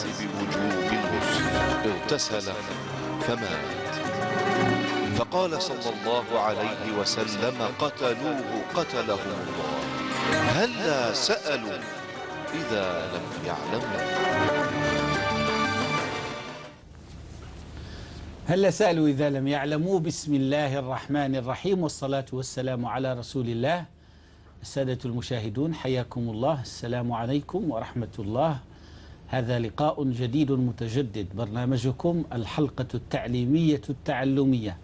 الناس بوجوب الغسل، اغتسل فمات. فقال صلى الله عليه وسلم: قتلوه قتلهم الله، هلا سألوا إذا لم يعلموا. هلا سألوا إذا لم يعلموا. بسم الله الرحمن الرحيم، والصلاة والسلام على رسول الله. السادة المشاهدون حياكم الله، السلام عليكم ورحمة الله. هذا لقاء جديد متجدد، برنامجكم الحلقة التعليمية التعلمية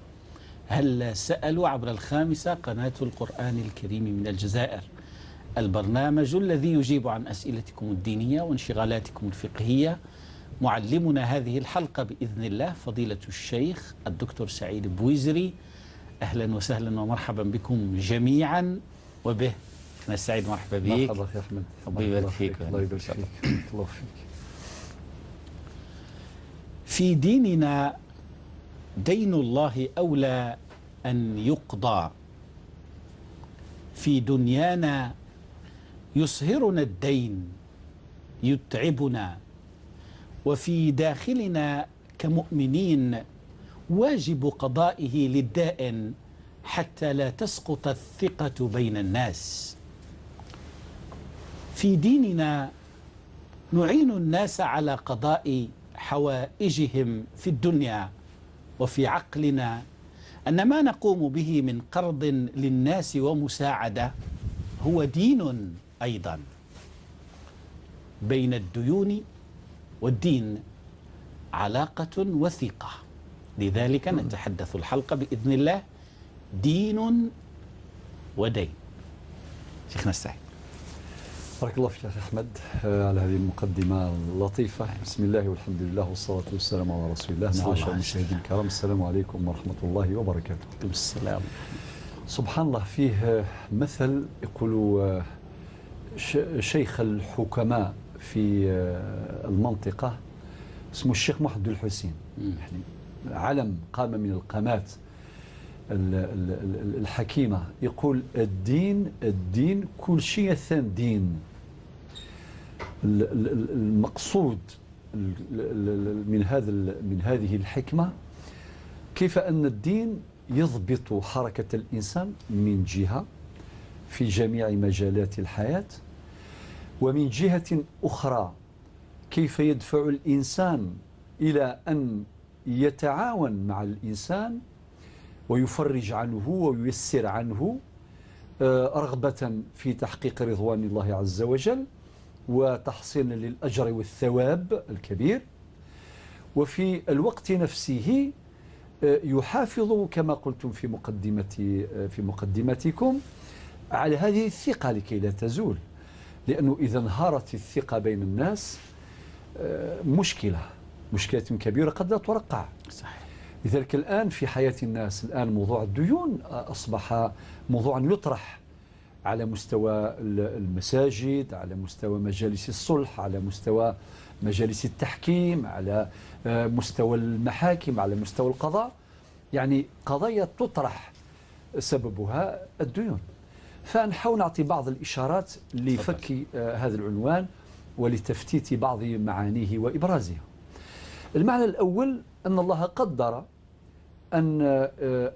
هل سألوا عبر الخامسة قناة القرآن الكريم من الجزائر، البرنامج الذي يجيب عن أسئلتكم الدينية وانشغالاتكم الفقهية. معلمنا هذه الحلقة بإذن الله فضيلة الشيخ الدكتور سعيد بويزري. أهلا وسهلا ومرحبا بكم جميعا وبه. أنا سعيد، مرحبا بك. مرحبا أخي أحمد، ربي يبارك فيك. الله يبارك فيك. الله فيك. في ديننا دين الله أولى أن يقضى، في دنيانا يسهرنا الدين يتعبنا، وفي داخلنا كمؤمنين واجب قضائه للدائن حتى لا تسقط الثقة بين الناس. في ديننا نعين الناس على قضاء حوائجهم في الدنيا، وفي عقلنا أن ما نقوم به من قرض للناس ومساعدة هو دين أيضا. بين الديون والدين علاقة وثيقة، لذلك نتحدث الحلقة بإذن الله دين ودين. شيخنا السعيد، بارك الله فيك أخي أحمد على هذه المقدمة اللطيفة. بسم الله والحمد لله والصلاة والسلام على رسول الله. معاشر المشاهدين الكرام، السلام عليكم ورحمة الله وبركاته. السلام. سبحان الله، فيه مثل يقول شيخ الحكماء في المنطقة اسمه الشيخ محمد الحسين، يعني علم قام من القامات الحكيمة، يقول الدين الدين كل شيء ثان دين. المقصود من هذه الحكمة كيف أن الدين يضبط حركة الإنسان من جهة في جميع مجالات الحياة، ومن جهة أخرى كيف يدفع الإنسان إلى أن يتعاون مع الإنسان ويفرج عنه وييسر عنه، رغبة في تحقيق رضوان الله عز وجل وتحصيلا للأجر والثواب الكبير. وفي الوقت نفسه يحافظ كما قلتم في مقدمتكم على هذه الثقة لكي لا تزول، لأنه إذا انهارت الثقة بين الناس مشكلة كبيرة قد لا ترقع. صحيح. لذلك الآن في حياة الناس الآن موضوع الديون أصبح موضوعا يطرح على مستوى المساجد، على مستوى مجالس الصلح، على مستوى مجالس التحكيم، على مستوى المحاكم، على مستوى القضاء. يعني قضايا تطرح سببها الديون. فنحاول نعطي بعض الإشارات لفك هذا العنوان ولتفتيت بعض معانيه وإبرازها. المعنى الأول أن الله قدر أن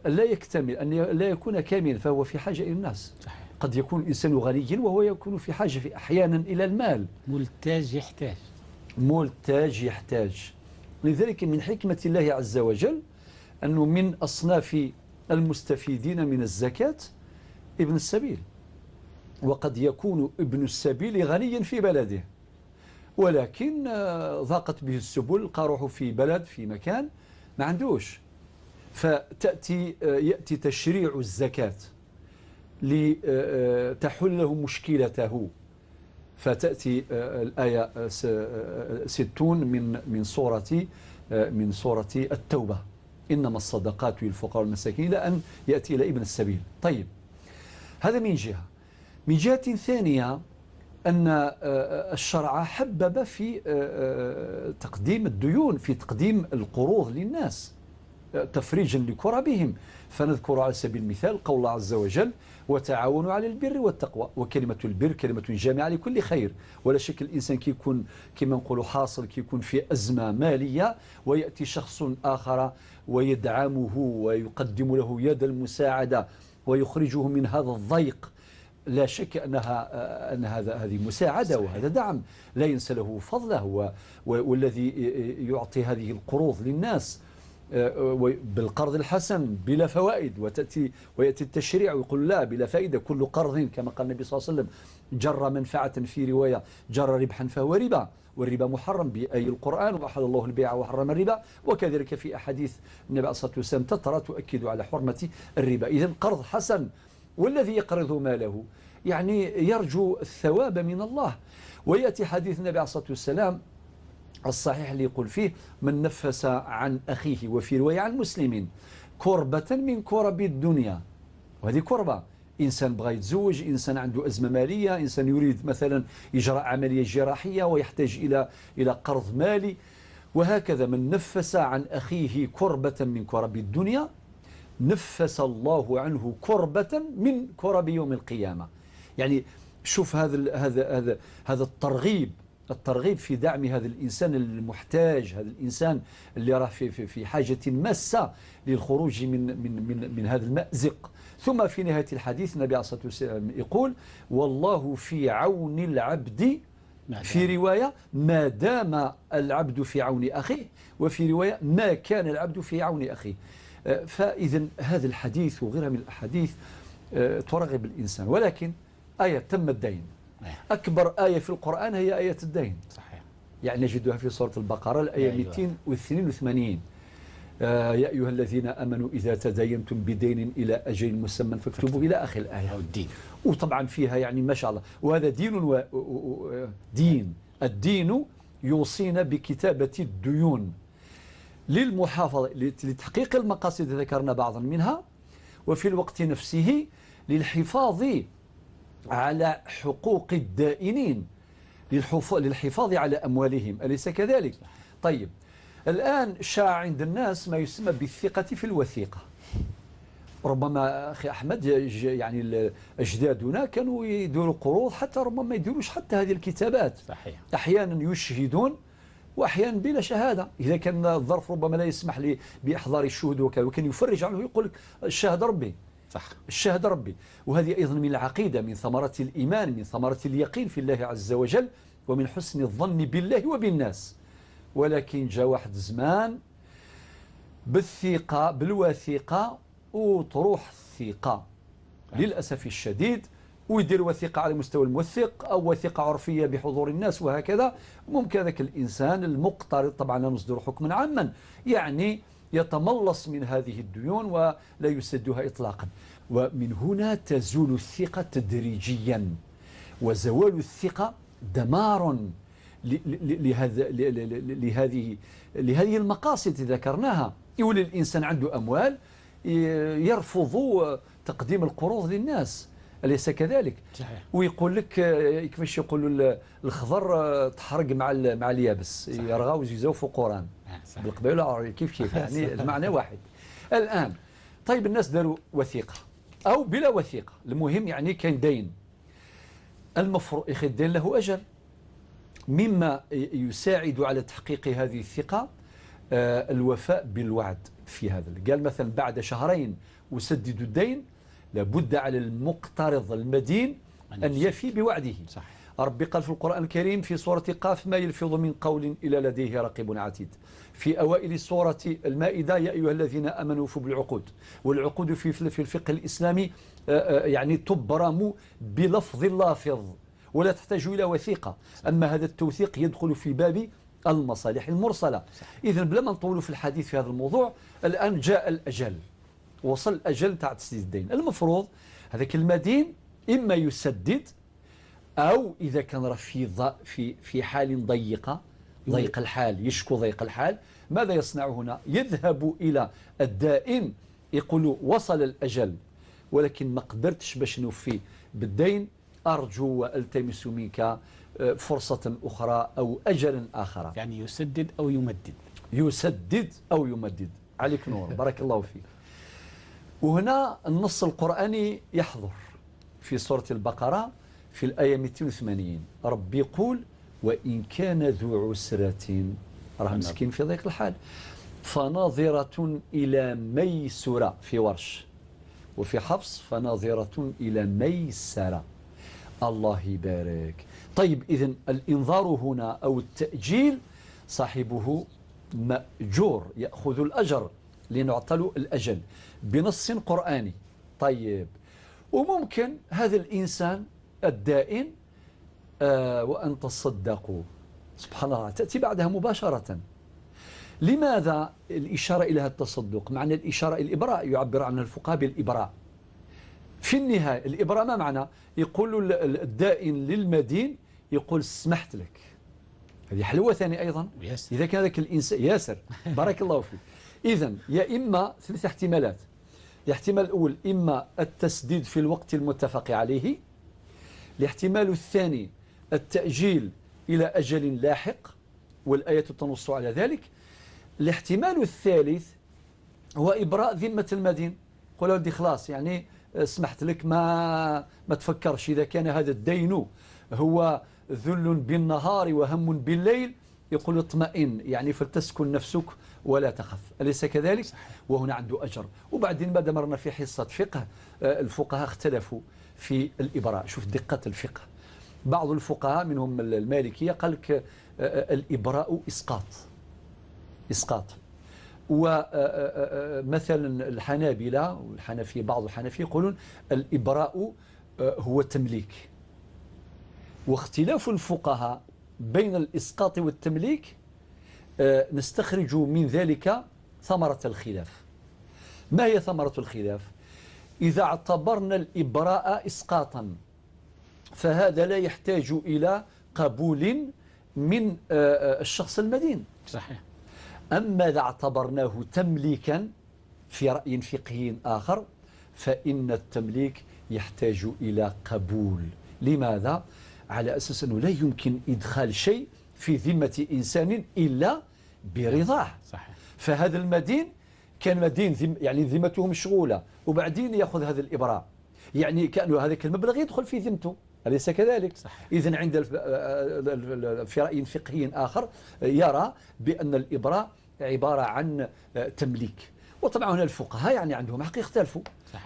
لا يكتمل، أن لا يكون كاملا، فهو في حاجة إلى الناس. صحيح. قد يكون الإنسان غنيا وهو يكون في حاجة في أحيانا إلى المال. ملتاج يحتاج. ملتاج يحتاج. لذلك من حكمة الله عز وجل أنه من أصناف المستفيدين من الزكاة ابن السبيل، وقد يكون ابن السبيل غنيا في بلده، ولكن ضاقت به السبل، لقى روحه في بلد في مكان ما عندوش، فتأتي يأتي تشريع الزكاة لتحل له مشكلته. فتأتي الآية 60 من سورة التوبة: إنما الصدقات للفقراء والمساكين، إلى أن يأتي إلى ابن السبيل. طيب، هذا من جهة. من جهة ثانية أن الشرع حبب في تقديم الديون، في تقديم القروض للناس تفريجا لكربهم. فنذكر على سبيل المثال قول الله عز وجل: وتعاونوا على البر والتقوى. وكلمة البر كلمة جامعة لكل خير. ولا شك الإنسان كي يكون كما نقولوا حاصل، كي يكون في أزمة مالية ويأتي شخص آخر ويدعمه ويقدم له يد المساعدة ويخرجه من هذا الضيق، لا شك أن هذه مساعدة وهذا دعم لا ينسى له فضله. والذي يعطي هذه القروض للناس بالقرض الحسن بلا فوائد، ويأتي التشريع ويقول لا بلا فائدة، كل قرض كما قال النبي صلى الله عليه وسلم جر منفعة، في رواية جر ربحا فهو ربا، والربا محرم بأي القرآن، وأحل الله البيع وحرم الربا، وكذلك في أحاديث النبي عليه الصلاة والسلام تترى تؤكد على حرمة الربا. إذن قرض حسن، والذي يقرض ماله يعني يرجو الثواب من الله. ويأتي حديث النبي عليه الصلاة والسلام الصحيح اللي يقول فيه من نفس عن أخيه، وفي رواية عن مسلم، كربة من كرب الدنيا. وهذه كربة، إنسان بغى يتزوج، إنسان عنده أزمة مالية، إنسان يريد مثلا إجراء عملية جراحية ويحتاج إلى قرض مالي، وهكذا. من نفس عن أخيه كربة من كرب الدنيا نفس الله عنه كربة من كرب يوم القيامة. يعني شوف هذا هذا هذا هذا الترغيب في دعم هذا الإنسان المحتاج، هذا الإنسان اللي راه في حاجة ماسة للخروج من من من من هذا المأزق. ثم في نهاية الحديث النبي عليه الصلاة والسلام يقول والله في عون العبد، في رواية ما دام العبد في عون أخيه، وفي رواية ما كان العبد في عون أخيه. فإذا هذا الحديث وغيرها من الأحاديث ترغب الإنسان. ولكن آية تم الدين، أكبر آية في القرآن هي آية الدين، صحيح، يعني نجدها في سورة البقرة الآية 282، يا أيها الذين آمنوا إذا تداينتم بدين إلى أجل مسمى فاكتبوا إلى آخر الآية. الدين، وطبعا فيها يعني ما شاء الله، وهذا دين دين، الدين يوصينا بكتابة الديون للمحافظة لتحقيق المقاصد ذكرنا بعضا منها، وفي الوقت نفسه للحفاظ على حقوق الدائنين، للحفاظ على أموالهم، أليس كذلك؟ طيب الآن شاع عند الناس ما يسمى بالثقة في الوثيقة. ربما أخي أحمد يعني أجدادنا كانوا يديروا قروض، حتى ربما ما يديروش حتى هذه الكتابات. صحيح. أحيانا يشهدون وأحيانا بلا شهادة، إذا كان الظرف ربما لا يسمح لي بإحضار الشهود وكذا، وكان يفرج عنه يقول لك الشاهد ربي. صح. الشاهد ربي. وهذه أيضا من العقيدة، من ثمرة الإيمان، من ثمرة اليقين في الله عز وجل، ومن حسن الظن بالله وبالناس. ولكن جاء واحد الزمان بالثقة بالوثيقة وتروح الثقة للأسف الشديد، ويدير وثيقة على مستوى الموثق أو وثيقة عرفية بحضور الناس وهكذا. ممكن ذاك الإنسان المقترض، طبعا لا نصدر حكما عاما، يعني يتملص من هذه الديون ولا يسدها إطلاقا. ومن هنا تزول الثقة تدريجيا، وزوال الثقة دمار لهذه المقاصد التي ذكرناها. يولي الإنسان عنده أموال يرفض تقديم القروض للناس، أليس كذلك؟ صحيح. ويقول لك كيفاش يقولوا الخضر تحرق مع اليابس، يرغى ويزيزو فوق قران بالقبيله العربيه كيف كيف، يعني المعنى واحد. الآن طيب الناس داروا وثيقة أو بلا وثيقة، المهم يعني كان دين، المفروض يا أخي الدين له أجل. مما يساعد على تحقيق هذه الثقة الوفاء بالوعد في هذا. قال مثلا بعد شهرين أسدد الدين، لابد على المقترض المدين أن يفي بوعده. صح. ربي قال في القرآن الكريم في سورة قاف ما يلفظ من قول إلا لديه رقيب عتيد. في أوائل سورة المائدة يا أيها الذين آمنوا أوفوا بالعقود. والعقود في الفقه الإسلامي يعني تبرم بلفظ اللافظ ولا تحتاج إلى وثيقة. أما هذا التوثيق يدخل في باب المصالح المرسلة. إذن بلا ما نطولوا في الحديث في هذا الموضوع، الآن جاء الأجل، وصل الأجل تاع تسديد الدين. المفروض هذاك المدين إما يسدد، أو إذا كان راه في حال ضيقة، ضيق الحال، يشكو ضيق الحال، ماذا يصنع هنا؟ يذهب إلى الدائن يقول وصل الأجل ولكن ما قدرتش باش نوفي بالدين، أرجو وألتمس منك فرصة أخرى أو أجلا آخر. يعني يسدد أو يمدد. يسدد أو يمدد. عليك نور، بارك الله فيك. وهنا النص القرآني يحضر. في سورة البقرة في الآية 280 ربي يقول وإن كان ذو عسرة، راه مسكين في ضيق الحال، فناظرة إلى ميسرة في ورش، وفي حفص فناظرة إلى ميسرة. الله يبارك. طيب إذن الإنظار هنا أو التأجيل صاحبه مأجور، يأخذ الأجر لنعطى له الأجل بنص قرآني. طيب وممكن هذا الإنسان الدائن وأن تصدقوا، سبحان الله، تأتي بعدها مباشرة. لماذا الإشارة إلى هذا التصدق؟ معنى الإشارة إلى الإبراء، يعبر عنها الفقهاء بالإبراء. في النهاية الإبراء ما معنى؟ يقول الدائن للمدين، يقول سمحت لك. هذه حلوة ثانية أيضا إذا كان ذاك الإنسان ياسر، بارك الله فيك. إذا يا إما ثلاث احتمالات. الاحتمال الأول إما التسديد في الوقت المتفق عليه، الاحتمال الثاني التأجيل إلى أجل لاحق والآية تنص على ذلك، الاحتمال الثالث هو إبراء ذمة المدين، قول ودي خلاص يعني سمحت لك، ما تفكرش. إذا كان هذا الدين هو ذل بالنهار وهم بالليل، يقول اطمئن، يعني فلتسكن نفسك ولا تخف، أليس كذلك؟ وهنا عنده أجر. وبعدين ما دمرنا في حصة فقه، الفقهاء اختلفوا في الإبراء. شوف دقة الفقه، بعض الفقهاء منهم المالكية قال لك الإبراء إسقاط، إسقاط. ومثلا الحنابلة والحنفية، بعض الحنفية يقولون الإبراء هو تمليك. واختلاف الفقهاء بين الإسقاط والتمليك نستخرج من ذلك ثمرة الخلاف. ما هي ثمرة الخلاف؟ إذا اعتبرنا الإبراء إسقاطا فهذا لا يحتاج إلى قبول من الشخص المدين. صحيح. أما إذا اعتبرناه تمليكا في رأي فقهي آخر فإن التمليك يحتاج إلى قبول. لماذا؟ على أساس أنه لا يمكن إدخال شيء في ذمة إنسان إلا برضاه. صحيح. فهذا المدين كان مدين يعني ذمته مشغولة، وبعدين يأخذ هذا الإبراء، يعني كأنه هذاك المبلغ يدخل في ذمته، أليس كذلك؟ إذن عند في رأي فقهي آخر يرى بأن الإبراء عبارة عن تمليك. وطبعا هنا الفقهاء يعني عندهم حق يختلفوا،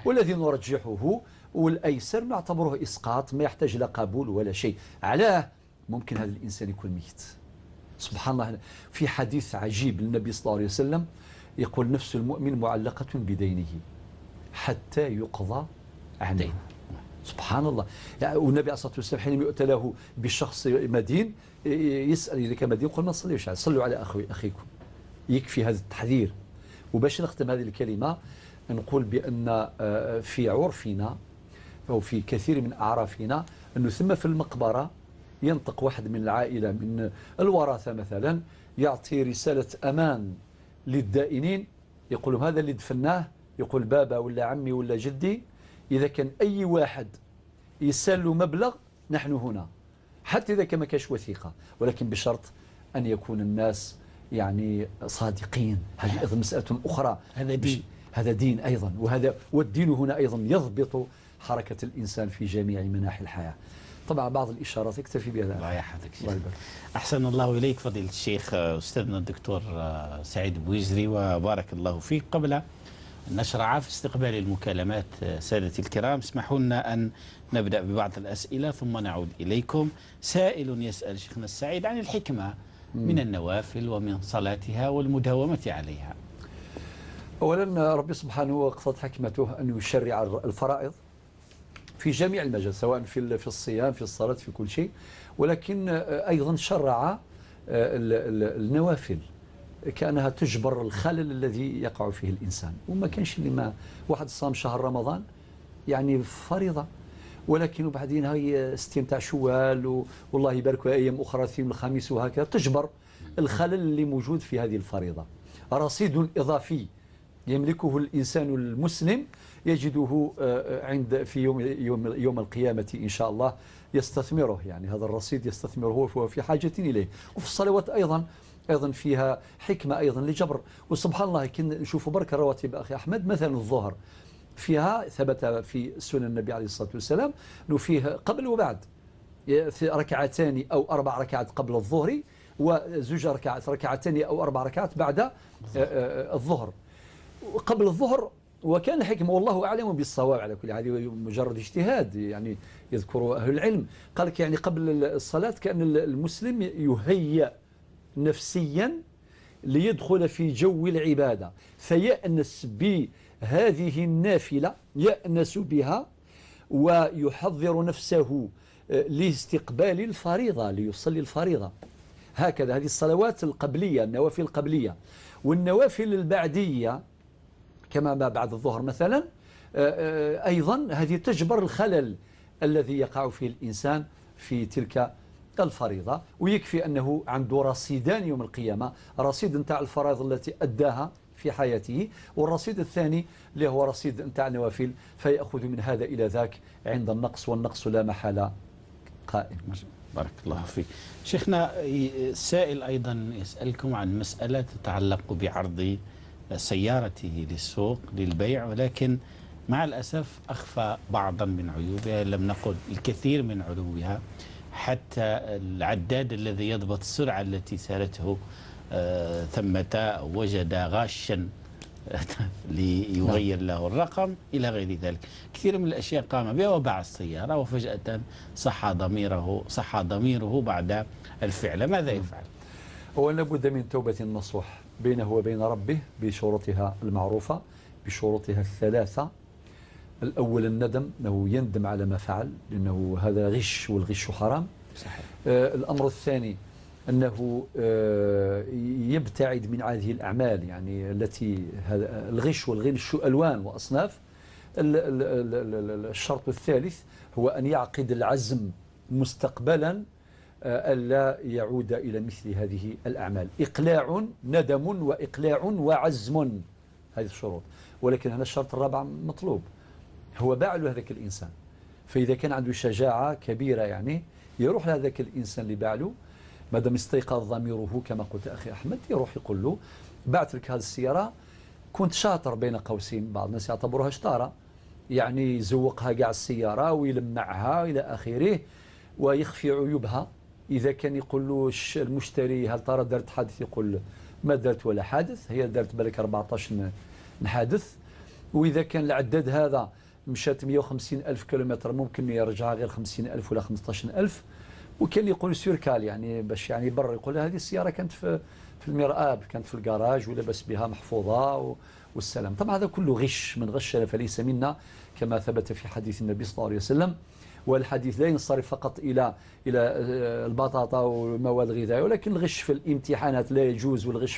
والذي نرجحه والأيسر نعتبره إسقاط، ما يحتاج لا قبول ولا شيء. علاه ممكن هذا الإنسان يكون ميت. سبحان الله، في حديث عجيب للنبي صلى الله عليه وسلم يقول نفس المؤمن معلقة بدينه حتى يقضى عنه. سبحان الله. يعني والنبي عليه الصلاة والسلام حينما يؤتى له بشخص مدين يسأل إذا كان مدين، يقول ما تصليوش، صلوا على أخيكم. يكفي هذا التحذير. وباش نختم هذه الكلمة نقول بأن في عرفنا أو في كثير من أعرافنا أنه ثم في المقبرة ينطق واحد من العائلة من الورثة مثلا، يعطي رسالة أمان للدائنين، يقول هذا اللي دفناه، يقول بابا ولا عمي ولا جدي، إذا كان أي واحد يسأل مبلغ نحن هنا، حتى إذا كان ما كاش وثيقة، ولكن بشرط أن يكون الناس يعني صادقين. هذه أيضا مسألة أخرى، هذا دين، هذا دين أيضا، وهذا والدين هنا أيضا يضبط حركة الإنسان في جميع مناحي الحياة. طبعا بعض الإشارات اكتفي بهذا. الله يحفظك شيخ. أحسن الله إليك فضيلة الشيخ أستاذنا الدكتور سعيد بويزري، وبارك الله فيك. قبل أن نشرع في استقبال المكالمات سادتي الكرام، اسمحوا لنا أن نبدأ ببعض الأسئلة ثم نعود إليكم. سائل يسأل شيخنا السعيد عن الحكمة من النوافل ومن صلاتها والمداومة عليها. أولا ربي سبحانه اقتضت حكمته أن يشرع الفرائض في جميع المجال، سواء في الصيام، في الصلاة، في كل شيء، ولكن أيضا شرع النوافل كأنها تجبر الخلل الذي يقع فيه الإنسان. وما كانش اللي ما واحد صام شهر رمضان يعني فريضة، ولكن وبعدين هي 60 تاع شوال والله يبارك أيام أخرى اثنين الخميس وهكذا، تجبر الخلل اللي موجود في هذه الفريضة. رصيد إضافي يملكه الإنسان المسلم يجده عند في يوم يوم يوم القيامة إن شاء الله يستثمره، يعني هذا الرصيد يستثمره وهو في حاجة إليه. وفي الصلوات أيضا فيها حكمة أيضا لجبر. وسبحان الله كي نشوفوا برك الرواتب أخي أحمد، مثلا الظهر فيها ثبت في سنن النبي عليه الصلاة والسلام أنه فيه قبل وبعد، في ركعتان أو 4 ركعات قبل الظهر، وزوج ركعات، ركعتان أو 4 ركعات بعد الظهر. قبل الظهر وكان الحكمة والله أعلم بالصواب، على كل حال مجرد اجتهاد يعني يذكره أهل العلم، قال لك يعني قبل الصلاة كأن المسلم يهيأ نفسيا ليدخل في جو العبادة، فيأنس بهذه النافلة، يأنس بها ويحضر نفسه لاستقبال الفريضة، ليصلي الفريضة. هكذا هذه الصلوات القبلية، النوافل القبلية. والنوافل البعدية كما ما بعد الظهر مثلا أيضا هذه تجبر الخلل الذي يقع فيه الإنسان في تلك الفريضة، ويكفي أنه عنده رصيدان يوم القيامة، رصيد نتاع الفرائض التي أداها في حياته، والرصيد الثاني اللي هو رصيد نتاع النوافل، فيأخذ من هذا إلى ذاك عند النقص، والنقص لا محالة قائم. بارك الله فيك شيخنا. السائل أيضا يسألكم عن مسألة تتعلق بعرض سيارته للسوق للبيع، ولكن مع الأسف أخفى بعضا من عيوبها، لم نقل الكثير من عيوبها، حتى العداد الذي يضبط السرعة التي سارته ثمة وجد غاشا ليغير له الرقم إلى غير ذلك. كثير من الأشياء قام بها وباع السيارة، وفجأة صحى ضميره بعد الفعل. ماذا يفعل؟ أولا لابد من توبة نصوح بينه وبين ربه بشروطها المعروفة، بشروطها الثلاثة. الأول الندم، أنه يندم على ما فعل لأنه هذا غش والغش حرام. صحيح. الأمر الثاني أنه يبتعد من هذه الأعمال، يعني التي الغش والغش ألوان وأصناف. الشرط الثالث هو أن يعقد العزم مستقبلا ألا يعود إلى مثل هذه الأعمال. إقلاع، ندم وإقلاع وعزم، هذه الشروط. ولكن هنا الشرط الرابع مطلوب، هو باع له هذاك الإنسان، فإذا كان عنده شجاعة كبيرة يعني يروح لهذاك الإنسان اللي باع له، ما دام استيقظ ضميره كما قلت أخي أحمد، يروح يقول له بعت لك هذه السيارة، كنت شاطر بين قوسين، بعض الناس يعتبروها شطارة، يعني يزوقها كاع السيارة ويلمعها إلى آخره ويخفي عيوبها. إذا كان يقول له المشتري هل ترى دارت حادث، يقول ما دارت ولا حادث، هي دارت بالك 14 حادث. وإذا كان العداد هذا مشات 150 ألف كيلومتر، ممكن يرجعها غير 50 ألف ولا 15 ألف. وكان يقول surcale، يعني باش يعني بر، يقول هذه السيارة كانت في المرآب، كانت في الجراج ولا بس بها محفوظة والسلام. طبعا هذا كله غش، من غش فليس منا كما ثبت في حديث النبي صلى الله عليه وسلم. والحديث لا ينصرف فقط إلى البطاطا والمواد الغذائية، ولكن الغش في الامتحانات لا يجوز، والغش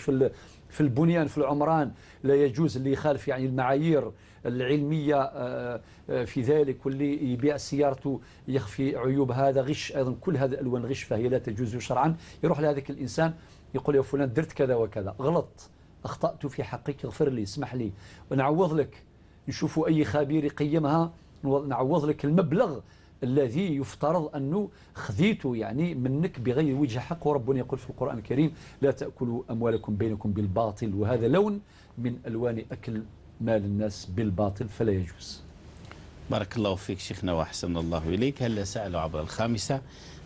في البنيان في العمران لا يجوز، اللي يخالف يعني المعايير العلمية في ذلك، واللي يبيع سيارته يخفي عيوب، هذا غش أيضا. كل هذا ألوان غش فهي لا تجوز شرعا. يروح لهذاك الإنسان يقول يا فلان درت كذا وكذا، غلط، أخطأت في حقك، اغفر لي، اسمح لي، ونعوض لك، نشوفوا أي خبير يقيمها، نعوض لك المبلغ الذي يفترض أنه خذيته يعني منك بغير وجه حق. وربنا يقول في القرآن الكريم لا تأكلوا أموالكم بينكم بالباطل، وهذا لون من ألوان أكل مال الناس بالباطل فلا يجوز. بارك الله فيك شيخنا وأحسن الله إليك. هل سألوا عبر الخامسة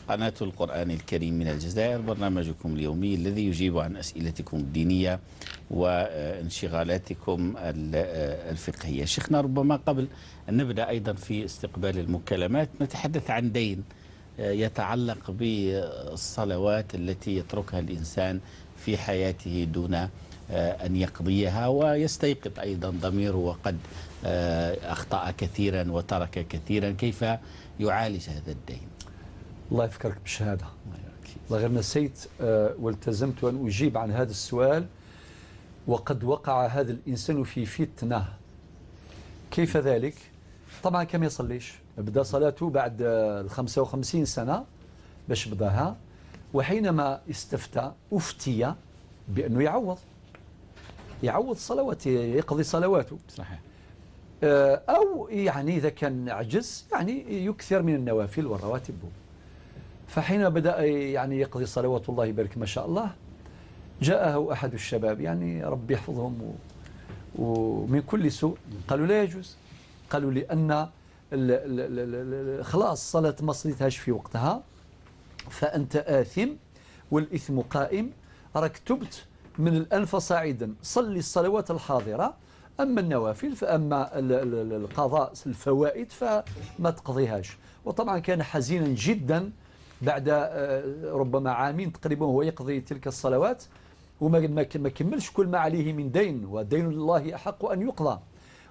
قناة القرآن الكريم من الجزائر، برنامجكم اليومي الذي يجيب عن أسئلتكم الدينية وانشغالاتكم الفقهية. شيخنا، ربما قبل أن نبدأ أيضا في استقبال المكالمات نتحدث عن دين يتعلق بالصلوات التي يتركها الإنسان في حياته دون أن يقضيها، ويستيقظ أيضا ضميره وقد أخطأ كثيرا وترك كثيرا، كيف يعالج هذا الدين؟ الله يفكرك بالشهادة. الله غير نسيت والتزمت أن أجيب عن هذا السؤال، وقد وقع هذا الإنسان في فتنة. كيف ذلك؟ طبعا كم يصليش، بدأ صلاته بعد 55 سنة باش بداها، وحينما استفتى أفتي بأنه يعوض صلواته، يقضي صلواته. صحيح. أو يعني إذا كان عجز يعني يكثر من النوافل والرواتب. فحين بدأ يعني يقضي صلوات الله يبارك ما شاء الله، جاءه أحد الشباب يعني ربي يحفظهم ومن كل سوء، قالوا لا يجوز، قالوا لأن خلاص الصلاة ما صليتهاش في وقتها فأنت آثم والإثم قائم، راك تبت من الآن فصاعدا صلي الصلوات الحاضرة، أما النوافل فأما القضاء الفوائد فما تقضيهاش. وطبعا كان حزينا جدا بعد ربما عامين تقريبا هو يقضي تلك الصلوات وما كملش كل ما عليه من دين، ودين الله أحق أن يقضى.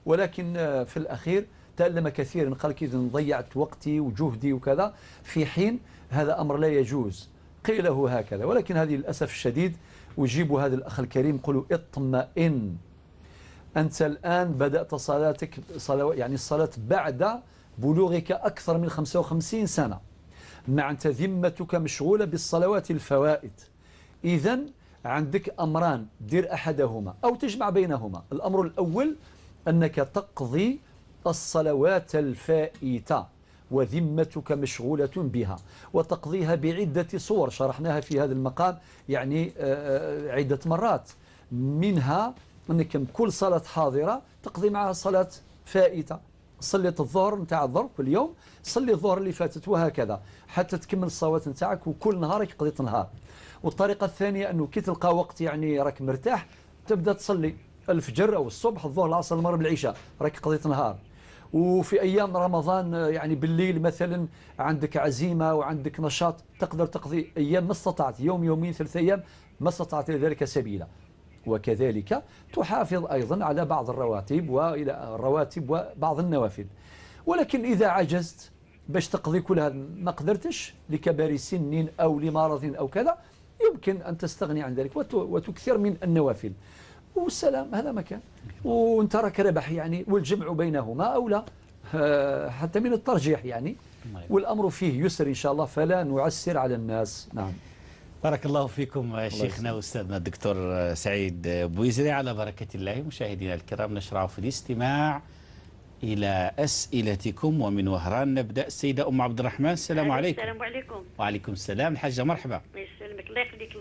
ولكن في الأخير تألم كثيرا، قال إذا ضيعت وقتي وجهدي وكذا، في حين هذا أمر لا يجوز، قيل له هكذا. ولكن هذه للأسف الشديد أجيب هذا الأخ الكريم، قلوا اطمئن، أنت الآن بدأت صلاتك يعني الصلاة بعد بلوغك أكثر من 55 سنة، مع أنت ذمتك مشغولة بالصلوات الفوائد، إذن عندك أمران دير أحدهما أو تجمع بينهما. الأمر الأول أنك تقضي الصلوات الفائتة وذمتك مشغولة بها، وتقضيها بعدة صور شرحناها في هذا المقام يعني عدة مرات، منها أنك كل صلاة حاضرة تقضي معها صلاة فائتة، صليت الظهر نتاع الظهر كل يوم، صلي الظهر اللي فاتت، وهكذا حتى تكمل الصلوات نتاعك وكل نهارك قضيت نهار. والطريقة الثانية أنه كي تلقى وقت يعني راك مرتاح تبدأ تصلي الفجر أو الصبح، الظهر، العصر، المغرب، العشاء، راك قضيت نهار. وفي أيام رمضان يعني بالليل مثلا عندك عزيمة وعندك نشاط تقدر تقضي أيام ما استطعت، يوم يومين 3 أيام ما استطعت إلى ذلك سبيلا. وكذلك تحافظ أيضا على بعض الرواتب وإلى الرواتب وبعض النوافل. ولكن إذا عجزت باش تقضي كل هذا ما قدرتش لكبار سن أو لمرض أو كذا، يمكن أن تستغني عن ذلك وتكثر من النوافل والسلام، هذا مكان وانت راك ربح يعني. والجمع بينهما أولى حتى من الترجيح يعني، والأمر فيه يسر إن شاء الله، فلا نعسر على الناس. نعم، بارك الله فيكم شيخنا واستاذنا الدكتور سعيد بويزري. على بركة الله مشاهدينا الكرام نشرع في الاستماع إلى أسئلتكم، ومن وهران نبدأ. السيدة أم عبد الرحمن، السلام عليكم. السلام عليكم. وعليكم السلام الحاجة، مرحبا. الله يسلمك، الله يخليك،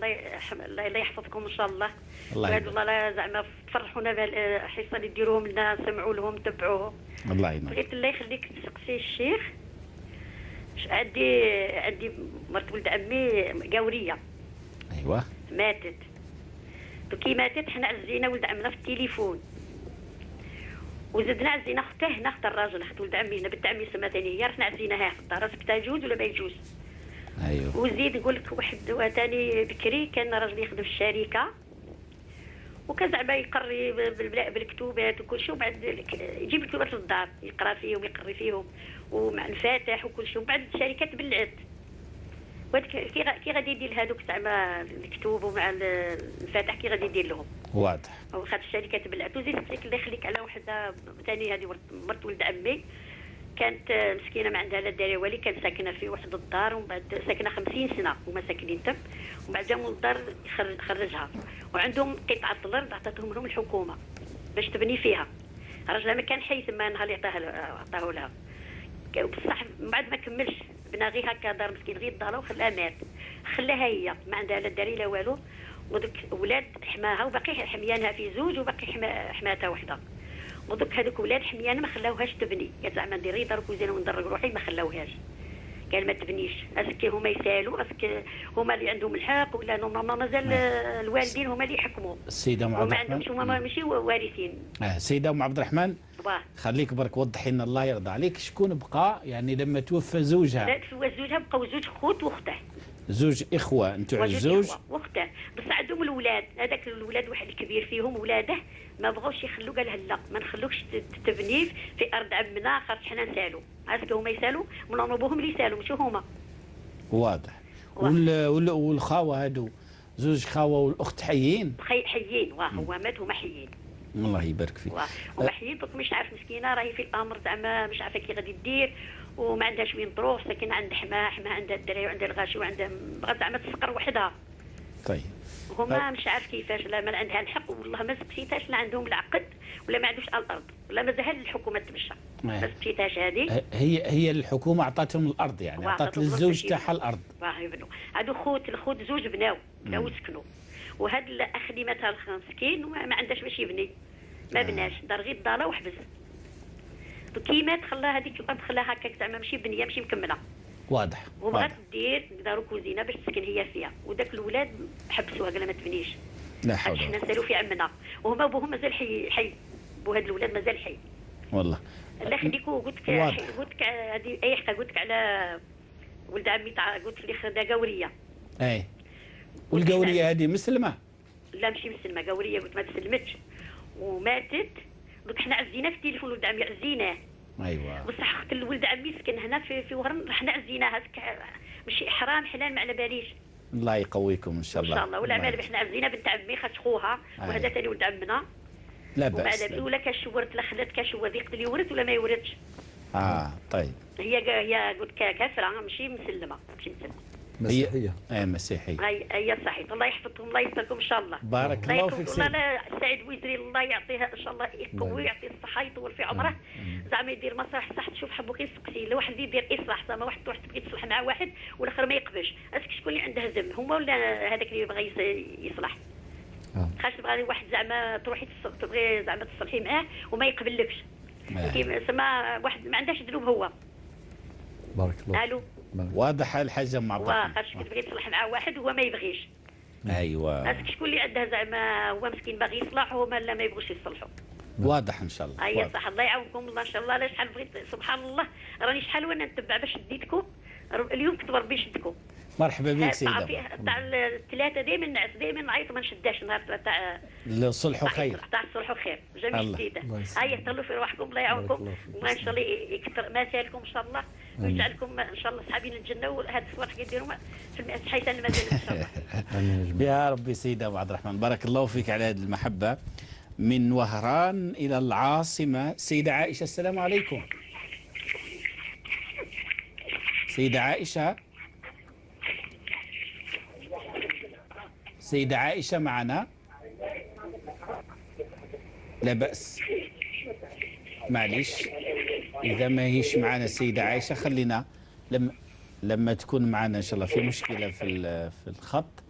الله يحفظكم إن شاء الله. الله يبارك. الله زعما تفرحونا بهالحصة اللي ديروهم لنا، نسمعوا لهم، نتبعوهم. الله ينور. بغيت الله يخليك تسقسي الشيخ، عندي مرت ولد عمي قاورية. ايوه. ماتت. كي ماتت حنا عزينا ولد عمنا في التليفون. وزدنا عزينا اخته هنا، اخت الراجل، اخت ولد عمي هنا، بنت عمي سما ثاني هي، رحنا عزيناها في الدار، est-ce que يجوز ولا ما يجوز؟ ايوه. وزيد نقول لك واحد ثاني بكري كان راجل يخدم في الشركة، وكان زعما يقري بالكتوبات وكل شيء، وبعد يجيب الكتوبات للدار يقرا فيهم يقري فيهم ومع الفاتح وكل شيء، وبعد الشركة تبلعت. كي غادي يدير لهذوك زعما الكتب ومع الفاتح كي غادي يدير لهم؟ واضح. وخاطر الشركة تبلعت. وزيد قلت الله يخليك على وحده ثاني، هذه مرت ولد عمي، كانت مسكينه ما عندها لا داري والي، كانت ساكنة في واحد الدار، ومن بعد ساكنة 50 سنة وما ساكنين تم، ومن بعد جا مول الدار خرجها، وعندهم قطعه الارض عطاتهم لهم الحكومة باش تبني فيها. راجلها ما كان حي تما نهار اللي عطاه لها، بصح من بعد ما كملش بنا غير هكا دار مسكين غير دارها وخلاها مات، خلاها هي ما عندها لا داري لا والو. ودوك ولاد حماها وباقي حميانها في زوج، وباقي حماتها وحده. ودوك هذوك ولاد حميانه ما خلاوهاش تبني، قالت زعما ندير غير دار كوزينه وندرق روحي، ما خلاوهاش، قال ما تبنيش، est-ce que هما يسالوا، est-ce que هما اللي عندهم الحق ولا normalement مازال الوالدين هما اللي يحكموا. السيدة ام عبد الرحمن ما عندهمش، هما ماشي وارثين. السيدة ام عبد الرحمن، خليك برك وضحي لنا الله يرضى عليك، شكون بقى يعني لما توفى زوجها؟ لا توفى زوجها بقاو زوج خوت واخته. زوج اخوه انتو الزوج واخته، بصح عندهم الاولاد، هذاك الولاد واحد الكبير فيهم ولاده ما بغاوش يخلو، قال لا ما نخلوكش تبني في ارض عمنا خاطر حنا نسالو، est-ce que هما يسالو من نوبوهم اللي يسالو ماشي هما. واضح. والخاوه هادو زوج خاوه والاخت حيين؟ حيين، واه هو مات هما حيين. الله يبارك فيك. هما حيين، دوك مش عارف مسكينه راهي في الامر زعما مش عارفه كي غادي دير، وما عندهاش وين تروح، ساكنة عند حماها، حماها عندها الدراري وعندها الغاشي وعندها، بغات زعما تسقر وحدها. طيب هما مش عارف كيفاش، لا ما عندها الحق والله ما سقسيتهاش، لا عندهم العقد ولا ما عندوش الارض ولا مازال الحكومة تمشى، ما سقسيتهاش هذه. هي الحكومة عطاتهم الارض يعني، عطات للزوج تاعها الارض. واه يبنوا هادو خوت، الخوت زوج بناو سكنوا، وهذا الاخ اللي مات مسكين ما عندهاش باش يبني، ما بناش، دار غير الدار وحبس. كي مات خلاها هذيك الارض، خلاها هكاك زعما ماشي بنيه ماشي مكملة. واضح. وبغات دير دارو كوزينه باش تسكن هي فيها، وداك الولاد حبسوها قال ما تبنيش. لا حول. حنا نسالو في عمنا وهما بوهم مازال حي، حي بو هاد الولاد مازال حي. والله الله يخليك. وقلت لك قلت لك هذه اي حق، قلت لك على ولد عمي تاع، قلت لي خدا قوريه. اي والقوريه هذه مسلمة؟ لا ماشي مسلمة، قوريه قلت ما تسلمتش وماتت. قلت حنا عزينا في التليفون ولد عمي عزيناه. ايوا بصح اخت الولد عمي سكن هنا في وهران، حنا عزيناها ماشي حرام حلال ما على باليش. الله يقويكم ان شاء الله. ان شاء الله. ولا مالي حنا عزينا بنت عمي خاطر خوها، وهذا ثاني ولد عمنا. لا بأس. ولا كاش ورث، لا خلات كاش ورث، يقدر يورث ولا ما يورثش. طيب. هي قلت كافره ماشي مسلمة، ماشي مسلمة. مسيحية. اي مسيحية. هي صحيح. الله يحفظكم، الله يستركم ان شاء الله. بارك الله فيك سيدي. الله سعيد وزري الله يعطيها ان شاء الله يقوي ويعطيه الصحة يطول في عمره. زعما يدير مسرح صح، تشوف حبو كيسقسي لو واحد يدير اصلاح، زعما واحد تروح تبغي تصلح مع واحد والاخر ما يقبلش، est-ce que شكون اللي عنده ذنب هما ولا هذاك اللي بغى يصلح؟ خاطر تبغي واحد زعما تروحي تبغي زعما تصلحي معاه وما يقبلكش. سما واحد ما عندهش ذنوب هو. بارك الله. الو. واضح الحاجة مع بعض. خاطر تبغي تصلح مع واحد وهو ما يبغيش. ايوا. est-ce que شكون اللي عنده زعما هو مسكين باغي يصلح وهما لا ما يبغوش يصلحوا. واضح ان شاء الله. اي صح. الله يعاونكم الله ان شاء الله. لا شحال بغيت سبحان الله راني شحال وانا نتبع باش شديتكم اليوم، كتب ربي شدكم. مرحبا بك سيده. تاع الثلاثة دائما نعس، دائما نعيط ما نشداش نهار تاع الصلح خير. تاع الصلح خير جميع جديدة. هيا تهلاو في رواحكم، الله يعاونكم وان شاء الله يكثر مثالكم ان شاء الله ويجعلكم ان شاء الله صحابين الجنة. وهاد الصوالح كيديروا في حيث المازال ان شاء الله. يا ربي. سيده ام عبد الرحمن بارك الله فيك على هذه المحبة. من وهران الى العاصمة سيده عائشة، السلام عليكم. سيده عائشة، سيدة عائشة معنا؟ لا بأس، معليش إذا ما هيش معنا السيدة عائشة خلينا لما تكون معنا إن شاء الله. في مشكلة في الخط،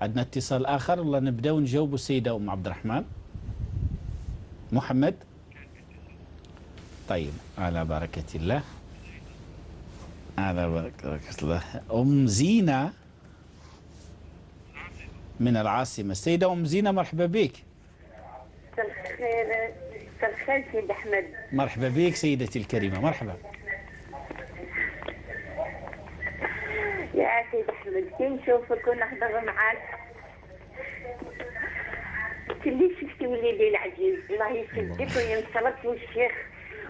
عندنا اتصال آخر ولا نبداو نجاوبوا السيدة أم عبد الرحمن محمد؟ طيب على بركة الله، على بركة الله. أم زينة من العاصمة، السيدة أم زينة مرحبا بك. مساء الخير. مساء الخير سيد أحمد. مرحبا بك سيدتي الكريمة، مرحبا. يا سيد أحمد كي نشوفك ونهضر معاك كلي شفتي وليدي العزيز، الله يسدك وينصرك.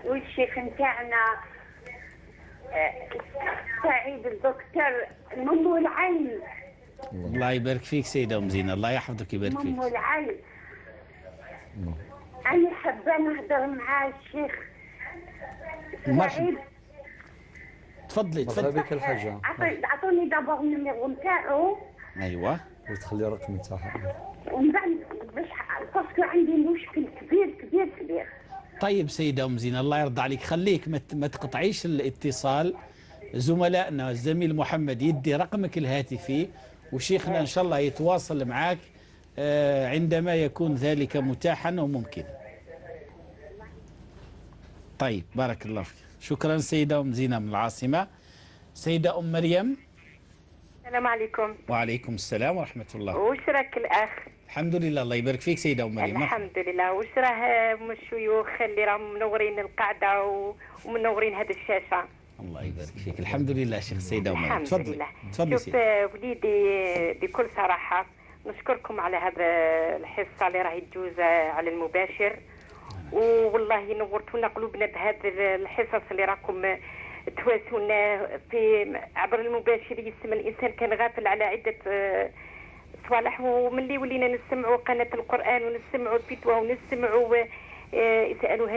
والشيخ نتاعنا سعيد الدكتور ممو العين. الله يبارك فيك سيدة أم زينة، الله يحفظك ويبارك فيك. ممو العين. أنا حابة نهضر مع الشيخ مرحبا. تفضلي تفضلي. مرحبا بك الحاجة. عطوني d'abord ال numéro نتاعو. أيوا. وتخلي الرقم نتاعها. ومن بعد باش parce que عندي مشكل كبير كبير كبير. طيب سيدة أم زينة الله يرضى عليك، خليك ما تقطعيش الاتصال. زملائنا الزميل محمد يدي رقمك الهاتفي وشيخنا إن شاء الله يتواصل معك عندما يكون ذلك متاحا وممكنا. طيب بارك الله فيك، شكرا سيدة أم زينة من العاصمة. سيدة أم مريم. السلام عليكم. وعليكم السلام ورحمة الله. وش راك الأخ؟ الحمد لله الله يبارك فيك سيدة أم مريم. الحمد لله. وش راه الشيوخ اللي راهم منورين القعدة ومنورين هذه الشاشة؟ الله يبارك فيك. الحمد لله شيخ سيدة أم مريم. تفضلي تفضلي. شوف وليدي بكل صراحة نشكركم على هذا الحصة اللي راهي تجوز على المباشر، والله نورتونا قلوبنا بهذه الحصص اللي راكم تواسونا في عبر المباشر. يسمى الانسان كان غافل على عده صوالح، وملي ولينا نسمعوا قناة القران ونسمعوا الفتوى ونسمعوا يسالوا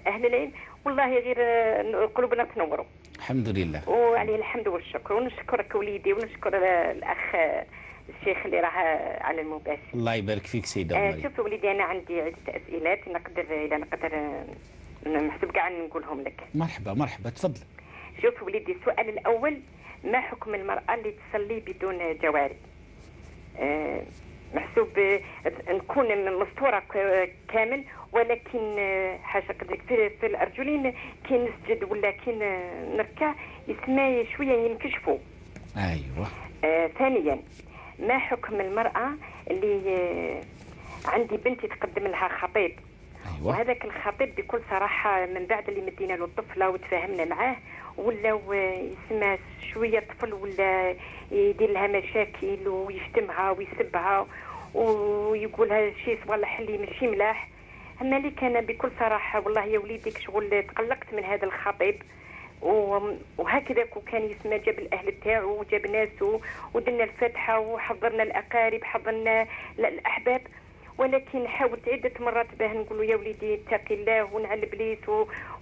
اهل العلم، والله غير قلوبنا تنوروا. الحمد لله وعليه الحمد والشكر. ونشكرك وليدي ونشكر الاخ الشيخ اللي راه على المباشر. الله يبارك فيك سيدة مريم. شوف وليدي انا عندي عده اسئلات نقدر اذا نقدر نحسب كاع نقولهم لك. مرحبا مرحبا تفضل. شوف وليدي السؤال الاول، ما حكم المراة اللي تصلي بدون جواري؟ محسوب نكون مستورة كامل، ولكن حاجة قدرك في الارجلين كي نسجد ولا كي نركع يسمى شوية ينكشفوا. ايوه. ثانيا، ما حكم المراة اللي عندي بنتي تقدم لها خطيب؟ أيوة. وهذاك الخطيب بكل صراحة من بعد اللي مدينا له الطفلة وتفاهمنا معاه ولا يسمى شوية طفل ولا يدير لها مشاكل ويشتمها ويسبها ويقولها شي صوالح اللي ماشي ملاح. اما اللي كان بكل صراحة والله يا وليدي شغل تقلقت من هذا الخطيب، وهكذا كان يسمى جاب الاهل تاعو وجاب ناسو ودنا الفاتحة وحضرنا الاقارب حضرنا الاحباب، ولكن حاولت عده مرات باه نقول يا وليدي اتقي الله ونعل ابليس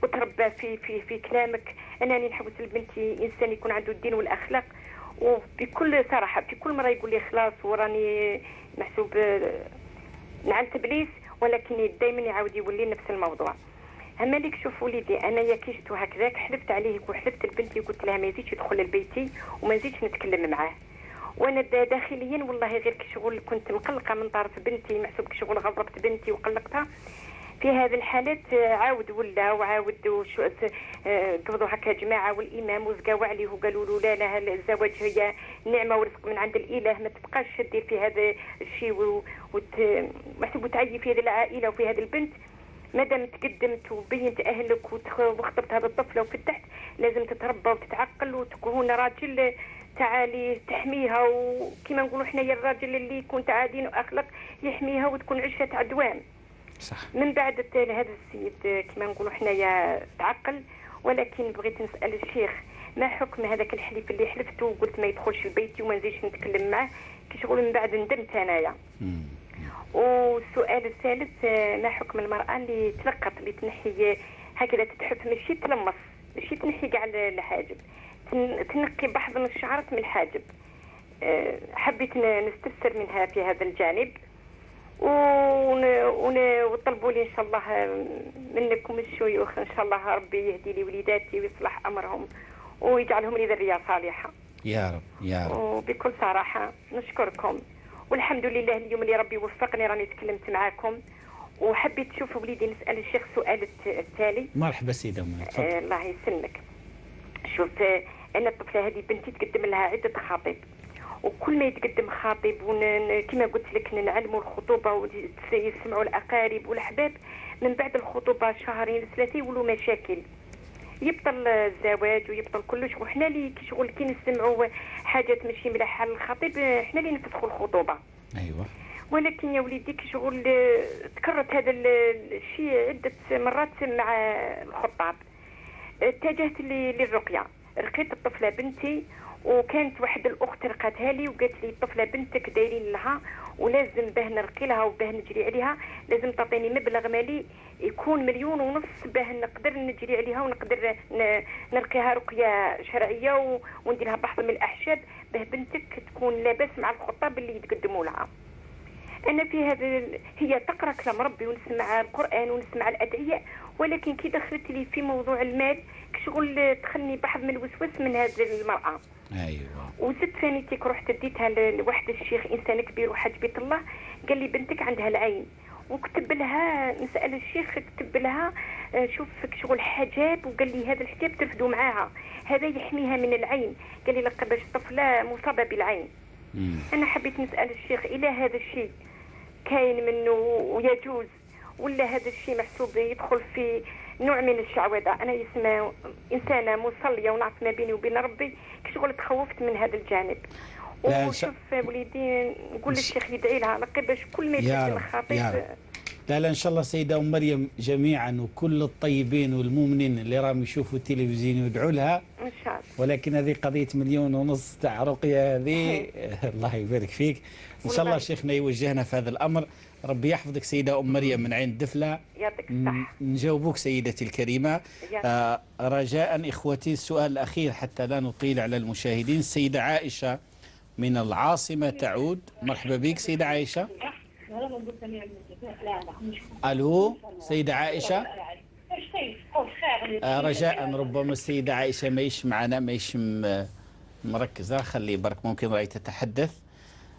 وتربى في في في كلامك. انني نحوس لبنتي انسان يكون عنده الدين والاخلاق، وبكل صراحة في كل مرة يقول لي خلاص وراني محسوب نعلت ابليس، ولكن دائما يعاود يولي نفس الموضوع. اما ليك شوف وليدي انا يا كي شفتو هكذاك حلفت عليه وحلفت لبنتي وقلت لها ما يزيدش يدخل لبيتي وما نزيدش نتكلم معاه. وانا داخليا والله غير كشغل كنت مقلقة من طرف بنتي، محسوب كشغل غضبت بنتي وقلقتها. في هذه الحالات عاود ولا وعاود قبضوا هكا جماعة والامام وزقاو عليه وقالوا له لا لا الزواج هي نعمه ورزق من عند الاله، ما تبقاش دير في هذا الشيء محسوب وتعيي في هذه العائلة وفي هذه البنت. مادام تقدمت وبينت اهلك وخطبت هذا الطفلة وفتحت لازم تتربى وتتعقل وتكون راجل تعالي تحميها، وكما نقولوا حنايا الراجل اللي يكون تاع دين واخلاق يحميها وتكون عشرة تاع دوام. صح. من بعد هذا السيد كما نقولوا حنايا تعقل، ولكن بغيت نسال الشيخ ما حكم هذاك الحليف اللي حلفته وقلت ما يدخلش لبيتي وما نزيدش نتكلم معاه كي شغل من بعد ندمت انايا. والسؤال الثالث، ما حكم المراة اللي تلقط اللي تنحي هكذا تتحف، ماشي تلمص ماشي تنحي كاع الحاجب، تنقي بعض من الشعرات من الحاجب. حبيت نستفسر منها في هذا الجانب، وطلبوا لي ان شاء الله منكم الشيوخ ان شاء الله ربي يهدي لي وليداتي ويصلح امرهم ويجعلهم لي ذرية صالحه يا رب يا رب. وبكل صراحة نشكركم والحمد لله اليوم اللي ربي وفقني راني تكلمت معاكم. وحبيت تشوف وليدي نسال الشيخ سؤال التالي. مرحبا سيده منى، تفضل. الله يسلمك. شوف انا الطفلة هذه بنتي تقدم لها عده خطيب، وكل ما يتقدم خطيب كما قلت لك نعلموا الخطوبة ويسمعوا الاقارب والاحباب، من بعد الخطوبة شهرين ثلاثة يولوا مشاكل، يبطل الزواج ويبطل كلش. وحنا اللي كشغل كي نسمعوا حاجات ماشي ملاحة للخطيب حنا اللي نفسخوا الخطوبة. ايوه. ولكن يا وليدي كشغل تكررت هذا الشيء عده مرات مع الخطاب. اتجهت للرقيه، رقيت الطفلة بنتي، وكانت واحد الاخت رقاتها لي وقالت لي الطفلة بنتك دايرين لها ولازم باه نرقي لها وباه نجري عليها لازم تعطيني مبلغ مالي يكون 1.5 مليون باه نقدر نجري عليها ونقدر نرقيها رقيه شرعية وندير لها بعض من الاعشاب باه بنتك تكون لاباس مع الخطاب اللي يتقدموا لها. انا في هذا هي تقرا كلام ربي ونسمع القران ونسمع الادعية، ولكن كي دخلت لي في موضوع المال كشغل دخلني بعض من الوسواس من هذه المراة. ايوه. وزدت ثاني تيك رحت ديتها لواحد الشيخ انسان كبير وحاج بيت الله، قال لي بنتك عندها العين، وكتب لها نسال الشيخ كتب لها شوف شغل حجاب، وقال لي هذا الحجاب ترفدوا معاها هذا يحميها من العين، قال لي لقد باش الطفلة مصابه بالعين. انا حبيت نسال الشيخ الى هذا الشيء كاين منه ويجوز ولا هذا الشيء محسوب يدخل في نوع من الشعوذة؟ انا يسمى انسانه مصليه ونعرف ما بيني وبين ربي، كشغل تخوفت من هذا الجانب. وشوف وليدي نقول للشيخ يدعي لها لقي باش كل ما يتقدم خطيب. لا لا ان شاء الله سيده ام مريم جميعا وكل الطيبين والمؤمنين اللي راهم يشوفوا التلفزيون يدعوا لها ان شاء الله. ولكن هذه قضية 1.5 مليون تاع رقيه هذه الله يبارك فيك. ان شاء الله شيخنا يوجهنا في هذا الامر. ربي يحفظك سيده ام مريم من عين الدفله. يعطيك الصحة. نجاوبوك سيدتي الكريمة. رجاء اخوتي السؤال الاخير حتى لا نطيل على المشاهدين. السيدة عائشة من العاصمة تعود. مرحبا بك سيده عائشة. الو سيده عائشة. رجاء ربما السيدة عائشة ماهيش معنا، ماهيش مركزه، خلي برك ممكن راهي تتحدث.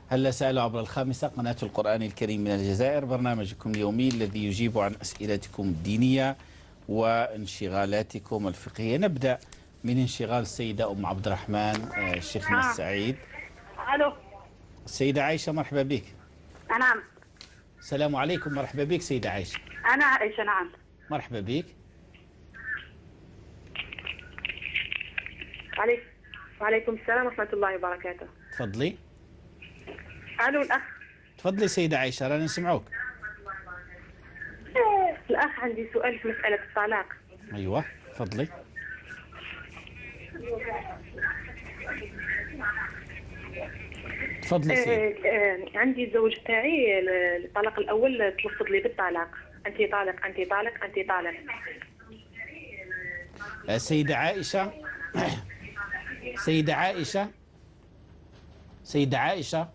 هلا سألوا عبر الخامسة قناة القرآن الكريم من الجزائر، برنامجكم اليومي الذي يجيب عن أسئلتكم الدينية وانشغالاتكم الفقهية. نبدأ من انشغال السيدة أم عبد الرحمن شيخنا السعيد. ألو السيدة عائشة، مرحبا بك. نعم. السلام عليكم، مرحبا بك سيدة عائشة. أنا عائشة، نعم. مرحبا بك. وعليكم السلام ورحمة الله وبركاته. تفضلي. ألو الأخ. تفضلي سيدة عائشة، رانا نسمعوك. الأخ عندي سؤال في مسألة الطلاق. أيوه تفضلي. تفضلي سيدة. عندي الزوج تاعي الطلاق الأول تلفظ لي بالطلاق، أنت طالق أنت طالق أنت طالق. سيدة عائشة، سيدة عائشة، سيدة عائشة.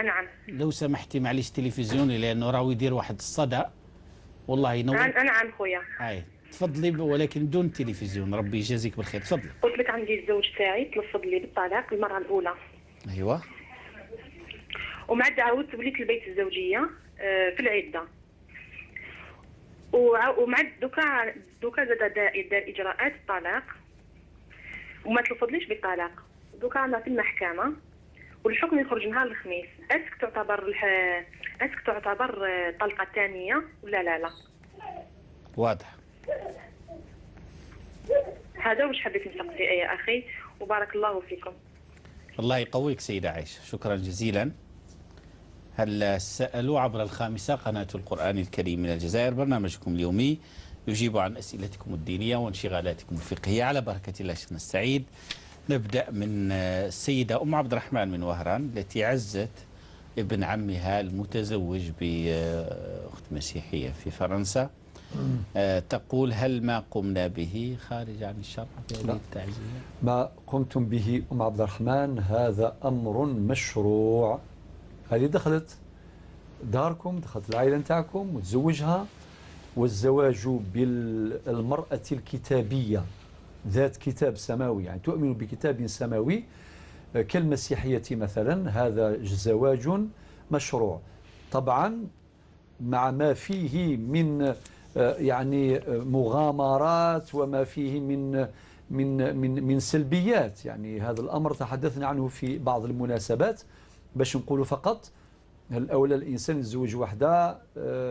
نعم. لو سمحتي معليش تلفزيوني لأنه راهو يدير واحد الصدى والله ينور. نعم خويا. أي تفضلي ولكن بدون تلفزيون، ربي يجازيك بالخير. تفضلي. قلت لك عندي الزوج تاعي تلفظ لي بالطلاق المرة الأولى. أيوه. ومع عاودت وليت البيت الزوجية في العدة. ومع دوكا زاد دار إجراءات الطلاق وما تلفظليش بالطلاق. دوكا أنا في المحكمة والحكم يخرج نهار الخميس. est-ce que تعتبر طلقة ثانية ولا لا؟ لا واضح. هذا واش حبيت نسقسي يا أخي، وبارك الله فيكم. الله يقويك سيدة عائشة، شكرا جزيلا. هل سألوا عبر الخامسة قناة القرآن الكريم من الجزائر، برنامجكم اليومي يجيب عن أسئلتكم الدينية وانشغالاتكم الفقهية على بركة الله. شيخنا السعيد، نبدأ من السيدة أم عبد الرحمن من وهران التي عزت ابن عمها المتزوج بأخت مسيحية في فرنسا. تقول هل ما قمنا به خارج عن الشرع في هذه التعزية؟ ما قمتم به أم عبد الرحمن هذا أمر مشروع. هذه دخلت داركم، دخلت العائلة نتاعكم وتزوجها، والزواج بالمرأة الكتابية ذات كتاب سماوي، يعني تؤمن بكتاب سماوي كالمسيحية مثلا، هذا زواج مشروع طبعا مع ما فيه من يعني مغامرات وما فيه من من من من سلبيات. يعني هذا الأمر تحدثنا عنه في بعض المناسبات. باش نقولوا فقط هل أولى الإنسان يتزوج وحده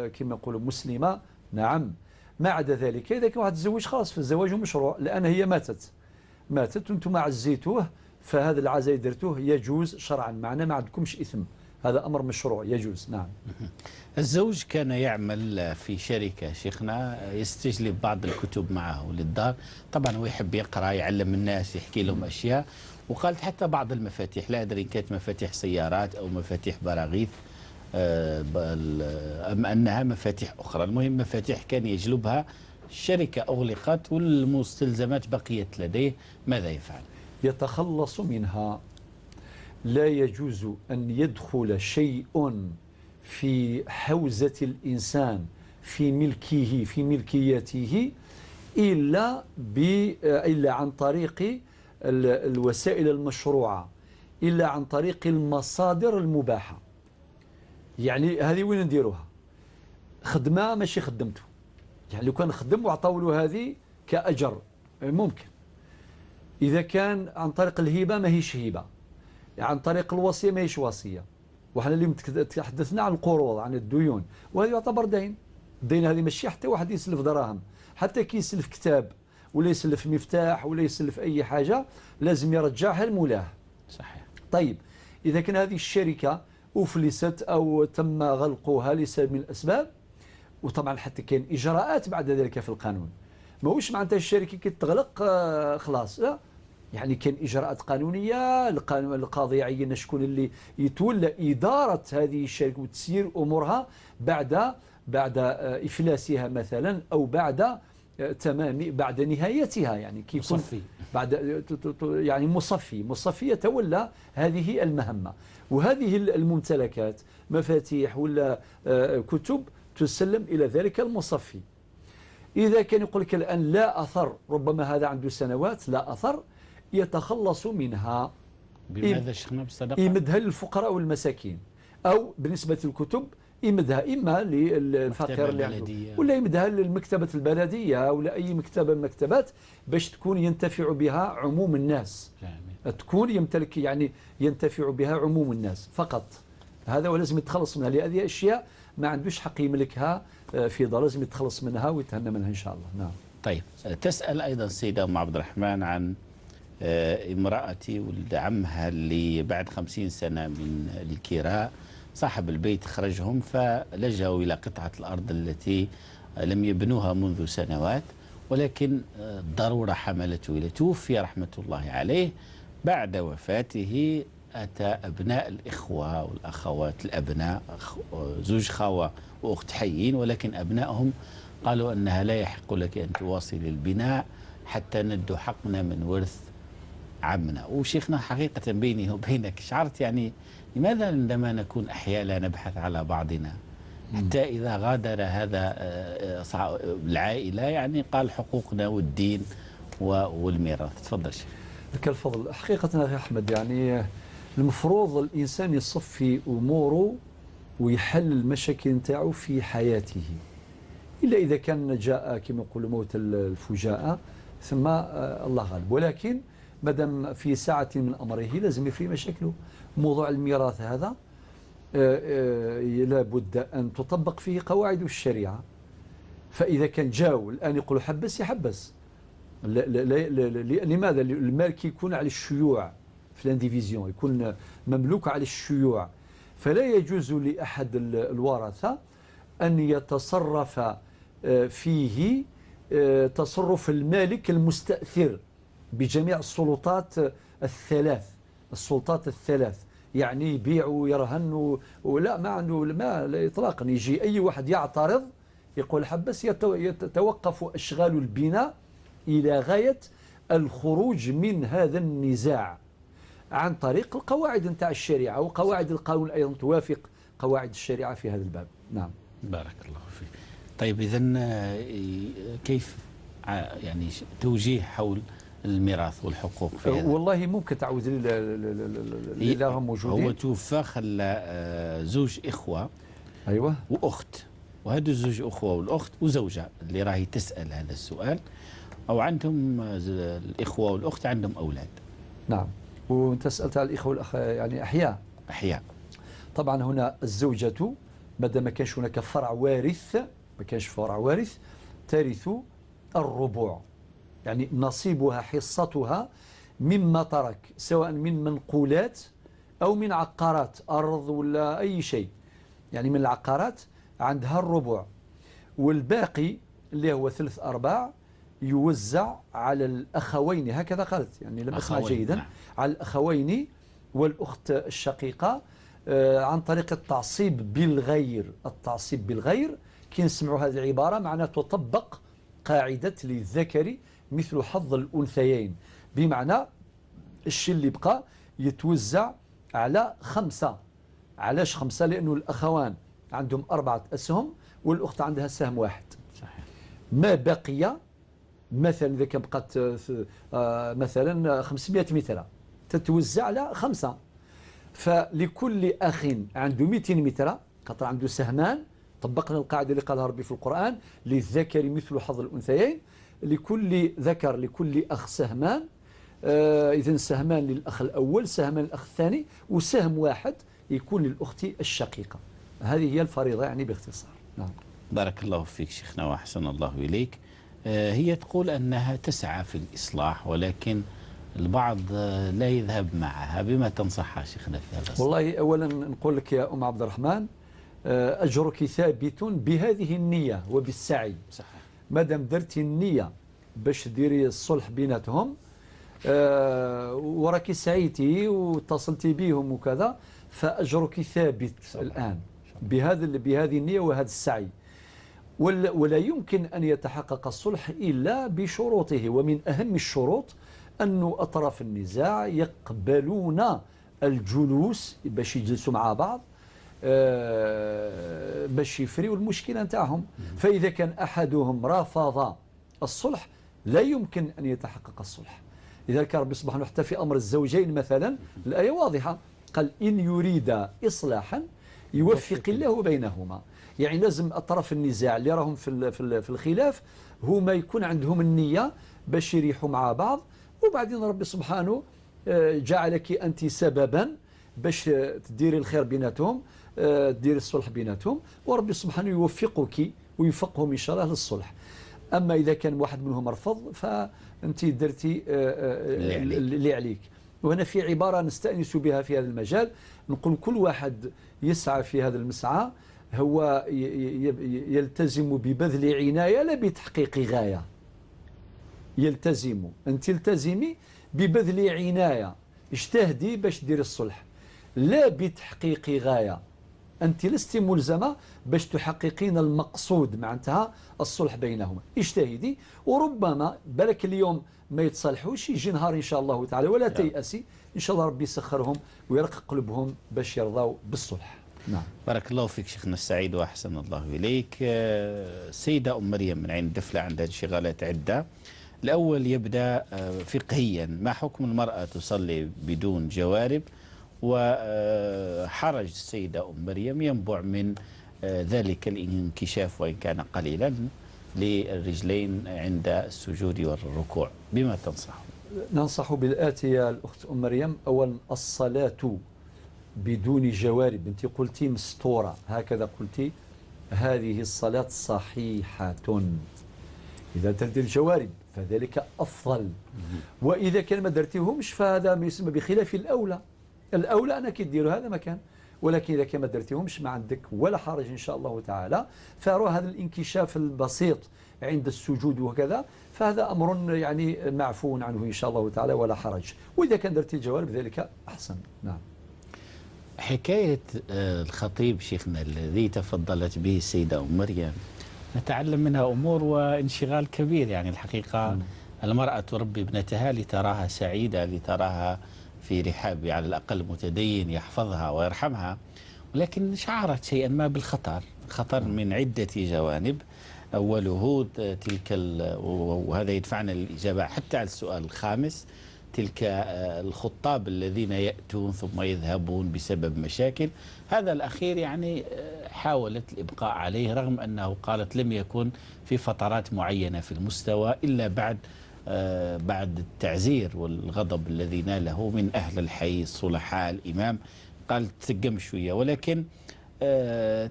كما نقولوا مسلمة؟ نعم. ما عدا ذلك إذا كان واحد تزوج خلاص فالزواج مشروع، لأن هي ماتت وأنتم عزيتوه، فهذا العزاء درتوه يجوز شرعا، معنا ما عندكمش إثم، هذا أمر مشروع يجوز. نعم. الزوج كان يعمل في شركة شيخنا، يستجلب بعض الكتب معه للدار، طبعا هو يحب يقرأ، يعلم الناس، يحكي لهم أشياء، وقالت حتى بعض المفاتيح، لا أدري إن كانت مفاتيح سيارات أو مفاتيح براغيث أم أنها مفاتيح أخرى، المهم مفاتيح كان يجلبها، الشركة أغلقت والمستلزمات بقيت لديه، ماذا يفعل؟ يتخلص منها. لا يجوز أن يدخل شيء في حوزة الإنسان، في ملكه، في ملكيته، إلا عن طريق الوسائل المشروعة، إلا عن طريق المصادر المباحة. يعني هذه وين نديروها؟ خدمة ماشي خدمته، يعني لو كان خدم وعطاو له هذه كأجر ممكن. إذا كان عن طريق الهبة ما هيش هبة، عن طريق الوصية ما هيش وصية. وحنا اليوم تحدثنا عن القروض، عن الديون، وهذا يعتبر دين. الدين هذه ماشي حتى واحد يسلف دراهم، حتى كي يسلف كتاب ولا يسلف مفتاح ولا يسلف أي حاجة لازم يرجعها لمولاه. صحيح. طيب إذا كان هذه الشركة أفلست أو تم غلقها لسبب من الأسباب، وطبعا حتى كاين إجراءات بعد ذلك في القانون، ماهوش معناتها الشركة كي تغلق خلاص، لا، يعني كاين إجراءات قانونية، القاضي يعين شكون اللي يتولى إدارة هذه الشركة وتسيير أمورها بعد إفلاسها مثلا، أو بعد تمام بعد نهايتها، يعني كي مصفي بعد يعني مصفي يتولى هذه المهمة. وهذه الممتلكات مفاتيح ولا كتب تسلم إلى ذلك المصفي. إذا كان يقول لك الآن لا أثر، ربما هذا عنده سنوات لا أثر، يتخلص منها. بماذا شيخنا؟ بالصدقة؟ يمدها للفقراء والمساكين، أو بالنسبة للكتب يمدها إما للفقير اللي عنده، ولا يمدها للمكتبة البلدية ولا أي مكتبة من المكتبات باش تكون ينتفع بها عموم الناس. جميل. تكون يمتلك يعني ينتفع بها عموم الناس فقط. هذا ولازم يتخلص منها، لأن هذه أشياء ما عندوش حق يملكها في دار، لازم يتخلص منها ويتهنى منها إن شاء الله. نعم. طيب، تسأل أيضا السيدة أم عبد الرحمن عن امرأتي ولد عمها اللي بعد 50 سنة من الكراء صاحب البيت خرجهم، فلجأوا إلى قطعة الأرض التي لم يبنوها منذ سنوات، ولكن الضرورة حملته إلى توفي رحمة الله عليه. بعد وفاته أتى أبناء الإخوة والأخوات، الأبناء زوج خاوة وأخت حيين، ولكن أبنائهم قالوا أنها لا يحق لك أن تواصل البناء حتى ندوا حقنا من ورث عمنا. وشيخنا حقيقة بيني وبينك شعرت يعني لماذا عندما نكون أحياء لا نبحث على بعضنا، حتى إذا غادر هذا العائلة يعني قال حقوقنا والدين والميراث. تفضل شيخ. لك الفضل. حقيقة أخي أحمد، يعني المفروض الإنسان يصفي أموره ويحل المشاكل نتاعو في حياته، إلا إذا كان جاء كما يقولوا موت الفجاءة ثم الله غالب، ولكن مادام في ساعة من أمره لازم يفي مشاكله. موضوع الميراث هذا لابد أن تطبق فيه قواعد الشريعة، فإذا كان جاو الآن يقولوا حبس يحبس. لا لا لا، لماذا؟ المال يكون على الشيوع في l'indivision، يكون مملوك على الشيوع، فلا يجوز لأحد الورثة أن يتصرف فيه تصرف المالك المستأثر بجميع السلطات الثلاث، السلطات الثلاث، يعني يبيع ويرهن ولا ما عنده ما إطلاقا. يجي أي واحد يعترض يقول حبس، يتوقف أشغال البناء إلى غاية الخروج من هذا النزاع عن طريق القواعد نتاع الشريعة، وقواعد القانون أيضا توافق قواعد الشريعة في هذا الباب. نعم. بارك الله فيك. طيب، إذن كيف يعني توجيه حول الميراث والحقوق في هذا؟ والله ممكن تعود اللي هم موجودين. هو توفى خلى زوج إخوة، أيوة، وأخت، وهذو الزوج أخوة والأخت وزوجة اللي راهي تسأل هذا السؤال، أو عندهم الإخوة والأخت عندهم أولاد. نعم. وأنت سألت على الإخوة والأخ يعني أحياء. أحياء. طبعا هنا الزوجة مادام ما كانش هناك فرع وارث، ما كانش فرع وارث، ترث الربع، يعني نصيبها حصتها مما ترك، سواء من منقولات أو من عقارات، أرض ولا أي شيء، يعني من العقارات عندها الربع، والباقي اللي هو 3/4 يوزع على الأخوين، هكذا قالت يعني لم أسمع جيدا. نعم. على الأخوين والأخت الشقيقة عن طريق التعصيب بالغير. التعصيب بالغير كي نسمعوا هذه العبارة معناه تطبق قاعدة للذكر مثل حظ الأنثيين، بمعنى الشيء اللي بقى يتوزع على 5. علاش 5؟ لأنه الأخوان عندهم 4 أسهم والأخت عندها سهم واحد. صحيح. ما بقي مثلا إذا كان بقت مثلا 500 متر تتوزع على 5، فلكل أخ عنده 200 متر خاطر عنده سهمان. طبقنا القاعدة اللي قالها ربي في القرآن للذكر مثل حظ الأنثيين، لكل ذكر لكل أخ سهمان، إذن سهمان للأخ الأول، سهمان للأخ الثاني، وسهم واحد يكون للأخت الشقيقة. هذه هي الفريضة يعني باختصار. نعم. بارك الله فيك شيخنا وأحسن الله إليك. هي تقول أنها تسعى في الإصلاح ولكن البعض لا يذهب معها، بما تنصحها شيخنا في هذا؟ والله أولا نقول لك يا أم عبد الرحمن، أجرك ثابت بهذه النية وبالسعي. صحيح. ما دام درتي النية باش ديري الصلح بيناتهم، وراكي سعيتي واتصلتي بهم وكذا، فأجرك ثابت. صحيح. الآن بهذه النية وهذا السعي. ولا يمكن أن يتحقق الصلح إلا بشروطه، ومن أهم الشروط أن أطراف النزاع يقبلون الجلوس باش يجلسوا مع بعض، باش يفريوا المشكلة نتاعهم. فإذا كان أحدهم رفض الصلح لا يمكن أن يتحقق الصلح. لذلك ربي سبحانه حتى في أمر الزوجين مثلا الآية واضحة، قال إن يريد إصلاحا يوفق الله بينهما. يعني لازم أطراف النزاع اللي راهم في الخلاف هما يكون عندهم النية باش يريحوا مع بعض، وبعدين ربي سبحانه جعلك أنت سببا باش تديري الخير بيناتهم، تديري الصلح بيناتهم، وربي سبحانه يوفقك ويوفقهم إن شاء الله للصلح. أما إذا كان واحد منهم رفض فأنت درتي اللي عليك. وهنا في عبارة نستأنس بها في هذا المجال، نقول كل واحد يسعى في هذا المسعى هو يلتزم ببذل عناية لا بتحقيق غاية. يلتزم، أنت تلتزمي ببذل عناية، اجتهدي باش ديري الصلح لا بتحقيق غاية. أنت لست ملزمة باش تحققين المقصود معناتها الصلح بينهما، اجتهدي، وربما بالك اليوم ما يتصالحوش، يجي نهار إن شاء الله تعالى ولا تيأسي، إن شاء الله ربي يسخرهم ويرقق قلوبهم باش يرضوا بالصلح. نعم. بارك الله فيك شيخنا السعيد وأحسن الله إليك. السيدة أم مريم من عين الدفلة عندها انشغالات عدة. الأول يبدأ فقهيا، ما حكم المرأة تصلي بدون جوارب؟ وحرج السيدة أم مريم ينبع من ذلك الانكشاف وإن كان قليلا للرجلين عند السجود والركوع، بما تنصح؟ ننصح بالآتي يا الأخت أم مريم. أولا الصلاة بدون جوارب، أنت قلتي مستورة، هكذا قلتي، هذه الصلاة صحيحة. إذا تردي الجوارب فذلك أفضل، وإذا كان ما درتيهمش فهذا ما يسمى بخلاف الأولى. الأولى أنك ديروا هذا مكان، ولكن إذا كان ما درتيهمش ما عندك ولا حرج إن شاء الله تعالى. فروى هذا الانكشاف البسيط عند السجود وكذا فهذا أمر يعني معفو عنه إن شاء الله تعالى ولا حرج، وإذا كان درتي الجوارب ذلك أحسن. نعم. حكاية الخطيب شيخنا الذي تفضلت به السيدة أم مريم نتعلم منها أمور وانشغال كبير. يعني الحقيقة المرأة تربي ابنتها لتراها سعيدة، لتراها في رحاب على الأقل متدين يحفظها ويرحمها، ولكن شعرت شيئا ما بالخطر، خطر من عدة جوانب. أوله تلك وهذا يدفعنا للإجابة حتى على السؤال الخامس، تلك الخطاب الذين يأتون ثم يذهبون بسبب مشاكل. هذا الأخير يعني حاولت الإبقاء عليه رغم أنه قالت لم يكن في فترات معينة في المستوى إلا بعد التعزير والغضب الذي ناله من أهل الحي الصلحاء الإمام، قال تسقم شوية، ولكن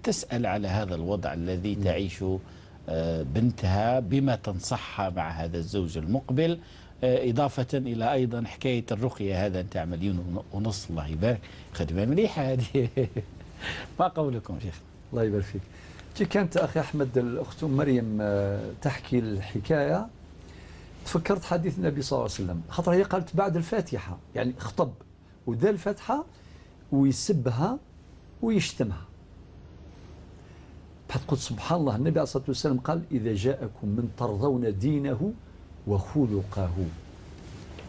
تسأل على هذا الوضع الذي تعيشه بنتها بما تنصحها مع هذا الزوج المقبل، إضافة إلى أيضا حكاية الرقية هذا نتاع 1.5 مليون، الله يبارك، خدمة مليحة هذه. ما قولكم شيخ؟ الله يبارك فيك. كانت أخي أحمد الأخت مريم تحكي الحكاية، تفكرت حديث النبي صلى الله عليه وسلم، خاطر هي قالت بعد الفاتحة، يعني خطب ودا الفاتحة ويسبها ويشتمها. بعد قلت سبحان الله، النبي عليه الصلاة والسلام قال إذا جاءكم من ترضون دينه وخلقه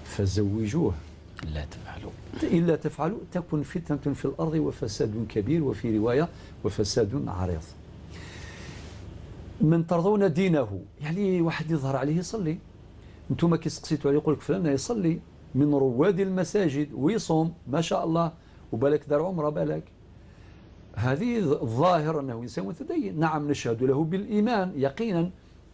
فزوجوه، لا تفعلوا إلا تفعلوا تكن فتنة في الأرض وفساد كبير، وفي رواية وفساد عريض. من ترضون دينه يعني واحد يظهر عليه يصلي، انتم كي سقسيتوا عليه يقول لك فلان يصلي من رواد المساجد ويصوم ما شاء الله، وبالك دار عمره، بالك هذه الظاهر أنه إنسان متدين. نعم نشهد له بالإيمان يقينا،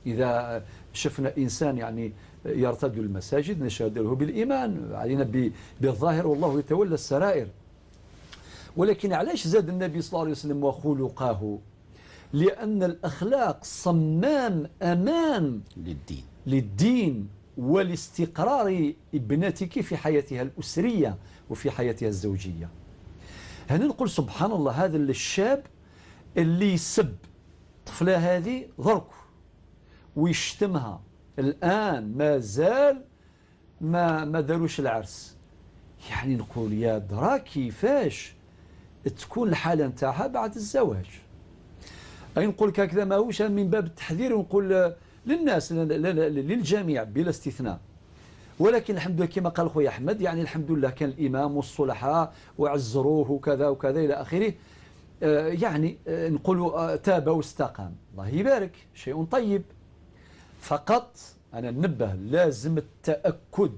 إذا شفنا إنسان يعني يرتد المساجد نشهد له بالإيمان، علينا بالظاهر والله يتولى السرائر. ولكن علاش زاد النبي صلى الله عليه وسلم وخلقه؟ لأن الأخلاق صمام أمان للدين ولاستقرار ابنتك في حياتها الأسرية وفي حياتها الزوجية. هنا نقول سبحان الله، هذا الشاب اللي يسب طفلة هذه ضرك ويشتمها الآن ما زال ما داروش العرس، يعني نقول يا درا كيفاش تكون الحالة نتاعها بعد الزواج. أي نقول هكذا ماهوش من باب التحذير، ونقول للناس للجميع بلا استثناء. ولكن الحمد لله كما قال خويا أحمد، يعني الحمد لله كان الإمام والصلحاء وعزروه وكذا وكذا إلى آخره، يعني نقول تاب واستقام، الله يبارك، شيء طيب. فقط أنا ننبه، لازم التأكد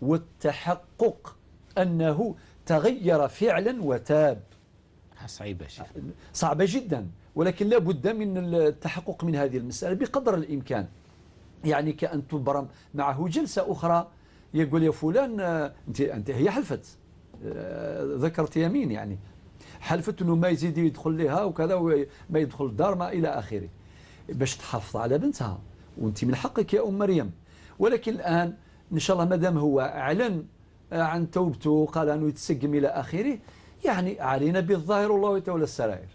والتحقق أنه تغير فعلا وتاب. صعيبة شيخ، صعبة جدا، ولكن لا بد من التحقق من هذه المسألة بقدر الإمكان. يعني كأن تبرم معه جلسة أخرى، يقول يا فلان أنت هي حلفت، ذكرت يمين، يعني حلفت أنه ما يزيد يدخل لها وكذا وما يدخل الدار ما إلى آخره، باش تحافظ على بنتها، وأنت من حقك يا أم مريم. ولكن الآن إن شاء الله ما دام هو أعلن عن توبته وقال أنه يتسقم إلى آخره، يعني علينا بالظاهر والله يتولى السرائر.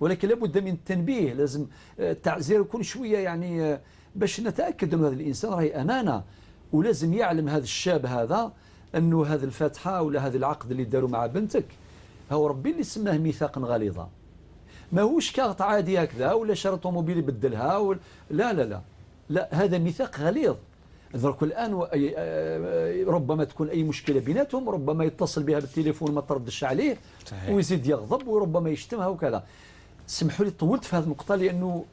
ولكن لابد من التنبيه، لازم التعزير يكون شوية، يعني باش نتأكد أن هذا الإنسان راهي أمانة، ولازم يعلم هذا الشاب هذا أنه هذه الفاتحة ولا هذا العقد اللي داروا مع بنتك هو ربي اللي سماه ميثاقا غليظا، ماهوش كاغط عادي هكذا ولا شرى طوموبيل يبدلها ولا لا لا لا لا، هذا ميثاق غليظ. درك الآن ربما تكون أي مشكلة بيناتهم، ربما يتصل بها بالتليفون ما تردش عليه، صحيح. ويزيد يغضب وربما يشتمها وكذا. سمحوا لي طولت في هذه النقطة لأنه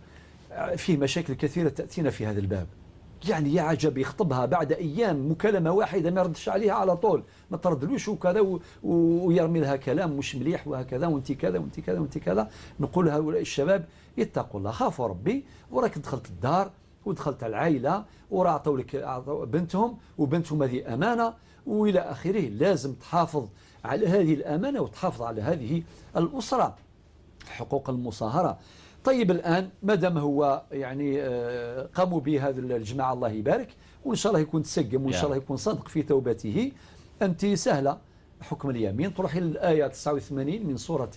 فيه مشاكل كثيرة تأتينا في هذا الباب. يعني يا عجب يخطبها بعد أيام مكالمة واحدة ما يردش عليها على طول، ما تردلوش وكذا، ويرمي لها كلام مش مليح وهكذا، وانت كذا وانت كذا وانت كذا. نقول لهؤلاء الشباب اتقوا الله، خافوا ربي، وراك دخلت الدار ودخلت على العائلة وراه عطوا لك بنتهم، وبنتهم هذه أمانة وإلى آخره. لازم تحافظ على هذه الأمانة وتحافظ على هذه الأسرة، حقوق المصاهرة. طيب الآن ما دام هو يعني قاموا بهذا الجماعة الله يبارك، وإن شاء الله يكون تسقم، وإن شاء الله يكون صادق في توبته. أنت سهلة حكم اليمين، تروحي للآية 89 من سورة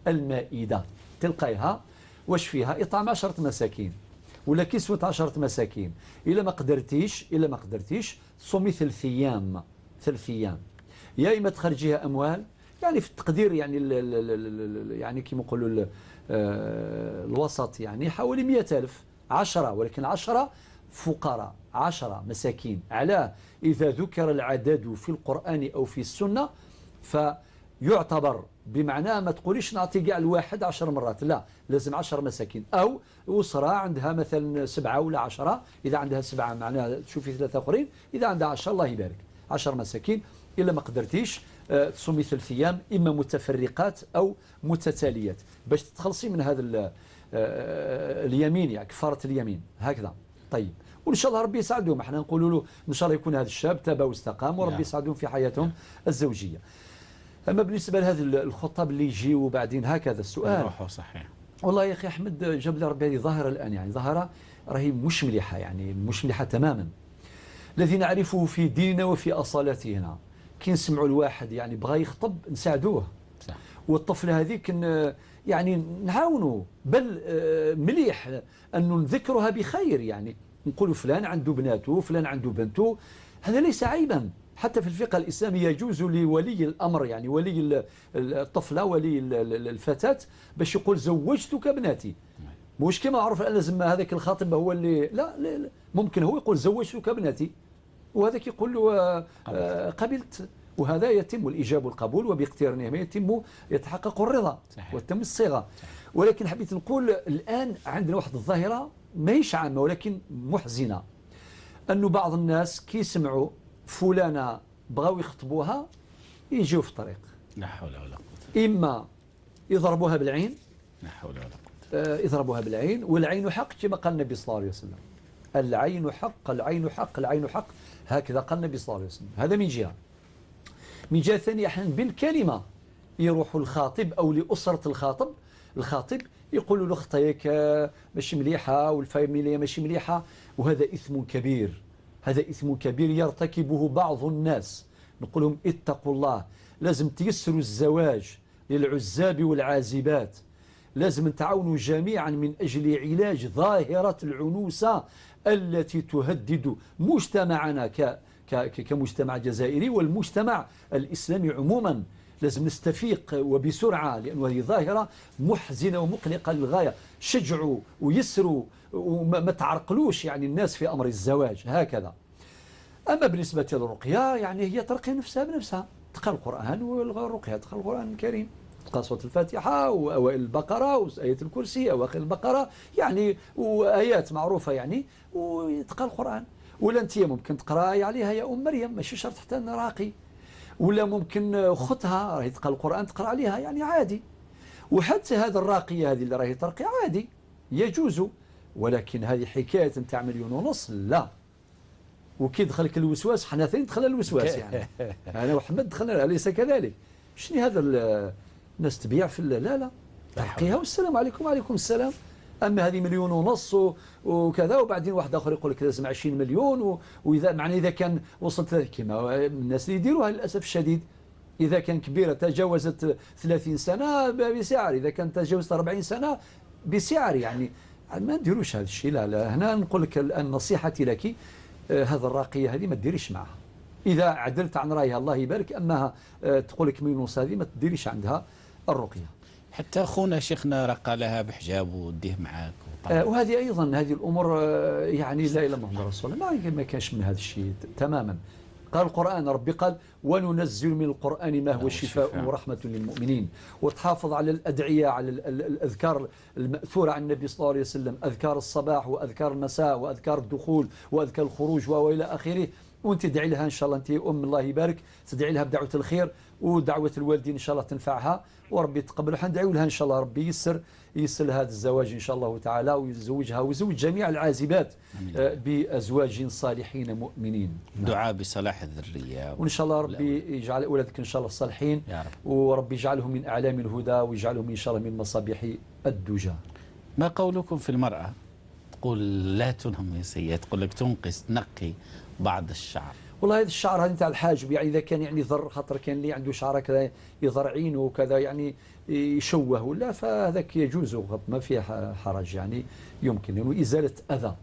المائدة تلقيها واش فيها؟ إطعام 10 مساكين ولا كسوة 10 مساكين. إلا ما قدرتيش، إلا ما قدرتيش تصومي 3 أيام، 3 أيام، يا إما تخرجيها أموال، يعني في التقدير يعني ال ال يعني كيما نقولوا الوسط يعني حوالي 100,000، 10، ولكن 10 فقراء، 10 مساكين. علاه؟ إذا ذكر العدد في القرآن أو في السنة فيعتبر، بمعنى ما تقوليش نعطي كاع الواحد 10 مرات، لا، لازم 10 مساكين، أو أسرة عندها مثلا 7 ولا 10، إذا عندها 7 معناها تشوفي 3 آخرين، إذا عندها 10 الله يبارك، 10 مساكين. إلا ما قدرتيش تصومي 3 أيام، إما متفرقات أو متتاليات، باش تتخلصي من هذا اليمين، يعني كفارة اليمين هكذا. طيب، وإن شاء الله ربي يساعدهم. احنا نقولوا له إن شاء الله يكون هذا الشاب تاب واستقام، وربي يساعدهم في حياتهم الزوجية. أما بالنسبة لهذا الخطاب اللي يجي وبعدين هكذا السؤال، صحيح. والله يا أخي أحمد جاب لي ربي هذه ظاهرة الآن، يعني ظاهرة راهي مش مليحة، يعني مش مليحة تماما. الذي نعرفه في ديننا وفي أصالتنا، كي نسمعوا الواحد يعني بغى يخطب نساعدوه، صح. والطفل هذيك يعني نعاونوا، بل مليح أنه نذكرها بخير، يعني نقولوا فلان عنده بناته، فلان عنده بنته، هذا ليس عيبا. حتى في الفقه الإسلامي يجوز لولي الأمر، يعني ولي الطفلة ولي الفتاة، باش يقول زوجتك ابنتي. مش كما عرف الآن لازم هذاك الخاطب هو اللي لا, لا, لا، ممكن هو يقول زوجتك ابنتي، وهذاك يقول له قبلت، وهذا يتم الإجاب والقبول، وباقترانهما يتم يتحقق الرضا وتم الصيغة. ولكن حبيت نقول الآن عندنا واحد الظاهرة ماهيش عامة ولكن محزنة، أنه بعض الناس كي يسمعوا فلانة بغاو يخطبوها يجيو في الطريق، لا حول ولا قوة، إما يضربوها بالعين، لا حول ولا قوة، يضربوها بالعين، والعين حق كما قال النبي صلى الله عليه وسلم، العين حق، العين حق، العين حق، هكذا قال النبي صلى الله عليه وسلم. هذا من جهة. من جهة ثانية أحيانا بالكلمة يروح الخاطب أو لأسرة الخاطب، الخاطب يقولوا له خطيك ماشي مليحة والفاميليا ماشي مليحة، وهذا إثم كبير، هذا إثم كبير يرتكبه بعض الناس. نقول لهم اتقوا الله، لازم تيسروا الزواج للعزاب والعازبات، لازم نتعاونوا جميعا من أجل علاج ظاهرة العنوسة التي تهدد مجتمعنا كمجتمع جزائري والمجتمع الإسلامي عموما. لازم نستفيق وبسرعة، لأن هذه ظاهرة محزنة ومقلقة للغاية. شجعوا ويسروا وما تعرقلوش يعني الناس في أمر الزواج هكذا. أما بالنسبة للرقية يعني هي ترقي نفسها بنفسها، تقرأ القرآن والرقية، تقرأ القرآن الكريم، تقرأ سورة الفاتحة وأوائل البقرة وآية الكرسي أواخر البقرة، يعني وآيات معروفة يعني، وتقرأ القرآن. ولا انت ممكن تقراي عليها يا ام مريم، ماشي شرط حتى راقي، ولا ممكن اختها راهي تقرا القران تقرا عليها، يعني عادي. وحتى هذا الراقية هذه اللي راهي ترقي عادي يجوز، ولكن هذه حكاية نتاع 1.5 مليون لا. وكي دخلك الوسواس، حنا ثاني دخلنا الوسواس يعني انا وحمد دخلنا، اليس كذلك؟ شنو هذا الناس تبيع في لا لا ترقيها والسلام عليكم وعليكم السلام. اما هذه 1.5 مليون وكذا، وبعدين واحد اخر يقول لك لازم 20 مليون، واذا معنى اذا كان وصلت كما الناس اللي يديروها للاسف الشديد، اذا كان كبيرة تجاوزت 30 سنة بسعر، اذا كان تجاوزت 40 سنة بسعر، يعني ما نديروش هذا الشيء. لا لا، هنا نقول لك الان نصيحتي لك، هذا الراقية هذه ما تديريش معها، اذا عدلت عن رايها الله يبارك، اما تقول لك 1.5 مليون هذه ما تديريش عندها الرقية. حتى اخونا شيخنا رقى لها بحجاب وديه معاك. وهذه ايضا هذه الامور يعني لا اله الا محمد رسول الله، ما كانش من هذا الشيء تماما. قال القرآن، ربي قال وننزل من القرآن ما هو شفاء ورحمة للمؤمنين. وتحافظ على الأدعية، على الأذكار المأثورة عن النبي صلى الله عليه وسلم، أذكار الصباح وأذكار المساء وأذكار الدخول وأذكار الخروج وإلى آخره. وانت تدعي لها ان شاء الله، انت ام الله يبارك، تدعي لها بدعوة الخير ودعوة الوالدين ان شاء الله تنفعها وربي يتقبل. حندعيو لها ان شاء الله ربي يسر هذا الزواج ان شاء الله تعالى، ويزوجها ويزوج جميع العازبات بازواج صالحين مؤمنين. دعاء بصلاح الذرية، وان شاء الله ربي يجعل اولادك ان شاء الله صالحين يا رب، وربي يجعلهم من اعلام الهدى ويجعلهم ان شاء الله من مصابيح الدجى. ما قولكم في المراة تقول لا تنمصي، تقول لك تنقص تنقي بعض الشعر؟ والله هذا الشعر هذا نتاع الحاجب، يعني اذا كان يعني ضر، خاطر كان اللي عنده شعره كذا يضر عينه وكذا يعني يشوه ولا، فهذاك يجوز ما فيه حرج، يعني يمكن لانه ازالة اذى،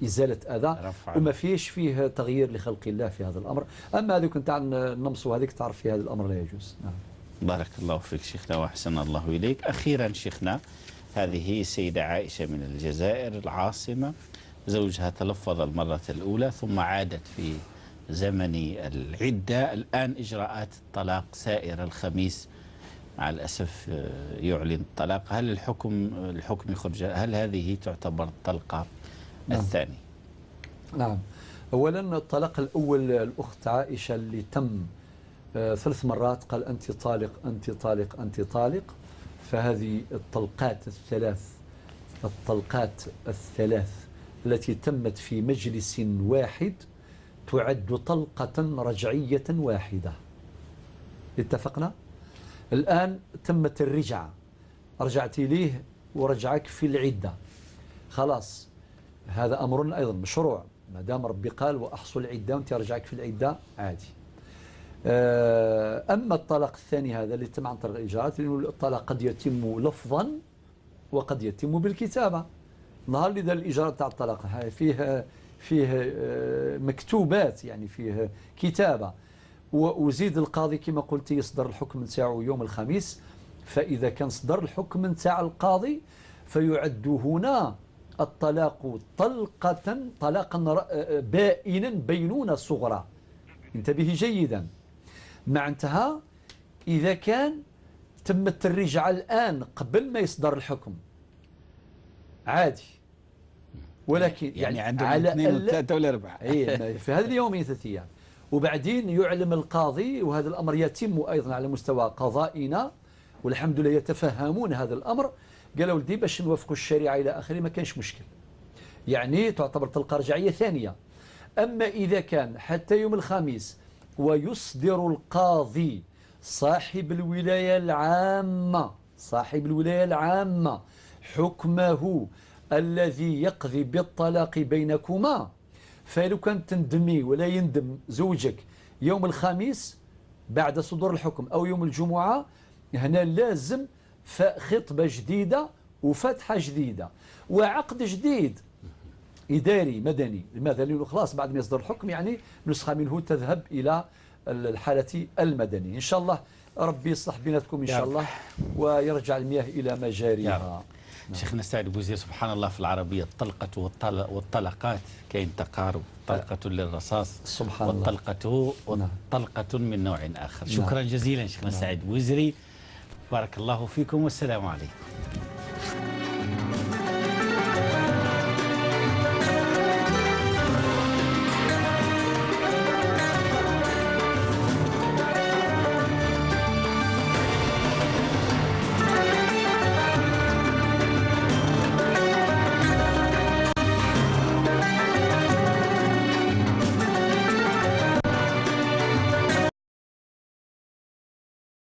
ازالة اذى، وما فيش فيه تغيير لخلق الله في هذا الامر. اما هذوك نتاع النمص وهذيك تعرف في هذا الامر لا يجوز. نعم. بارك الله فيك شيخنا واحسن الله اليك. اخيرا شيخنا، هذه السيدة عائشة من الجزائر العاصمة، زوجها تلفظ المرة الأولى ثم عادت في زمن العدة، الآن إجراءات الطلاق سائرة، الخميس مع الأسف يعلن الطلاق. هل الحكم يخرج؟ هل هذه تعتبر الطلقة الثانية؟ نعم. أولا الطلاق الأول الأخت عائشة اللي تم 3 مرات، قال أنت طالق أنت طالق أنت طالق، فهذه الطلقات الثلاث، الطلقات الثلاث التي تمت في مجلس واحد تعد طلقة رجعية واحدة. اتفقنا؟ الآن تمت الرجعة، رجعت إليه ورجعك في العدة، خلاص هذا أمر أيضا مشروع، ما دام ربي قال وأحصل العدة وأنت رجعك في العدة عادي. أما الطلاق الثاني هذا اللي تم عن طريق الإجراءات، لأنه الطلاق قد يتم لفظا وقد يتم بالكتابة. نهار اللي دار الإجراء تاع الطلاق فيه مكتوبات، يعني فيه كتابة، وزيد القاضي كما قلت يصدر الحكم نتاعو يوم الخميس، فإذا كان صدر الحكم نتاع القاضي فيعد هنا الطلاق طلقة، طلاقا بائنا بينونة صغرى. انتبهي جيدا، معناتها إذا كان تمت الرجعة الآن قبل ما يصدر الحكم عادي، ولكن يعني عندهم 2 و3 ولا 4 اي في هذا اليومين 3 أيام، وبعدين يعلم القاضي، وهذا الأمر يتم أيضا على مستوى قضائنا والحمد لله يتفهمون هذا الأمر. قالوا ولدي باش نوافقوا الشريعة إلى آخره ما كانش مشكل، يعني تعتبر طلقة رجعية ثانية. أما إذا كان حتى يوم الخميس ويصدر القاضي صاحب الولاية العامة، صاحب الولاية العامة حكمه الذي يقضي بالطلاق بينكما، فلو كان تندمي ولا يندم زوجك يوم الخميس بعد صدور الحكم أو يوم الجمعة، هنا لازم خطبة جديدة وفتحة جديدة وعقد جديد إداري مدني. لماذا؟ لأنه خلاص بعد ما يصدر الحكم يعني نسخة منه تذهب إلى الحالة المدنية. إن شاء الله ربي يصلح بيناتكم إن شاء الله ويرجع المياه إلى مجاريها. نعم. شيخنا سعد بوزير، سبحان الله في العربية الطلقة والطلقات كاين تقارب، طلقة للرصاص سبحان الله، والطلقة والطلقة من نوع آخر. شكرا جزيلا شيخنا سعد بوزري، بارك الله فيكم والسلام عليكم.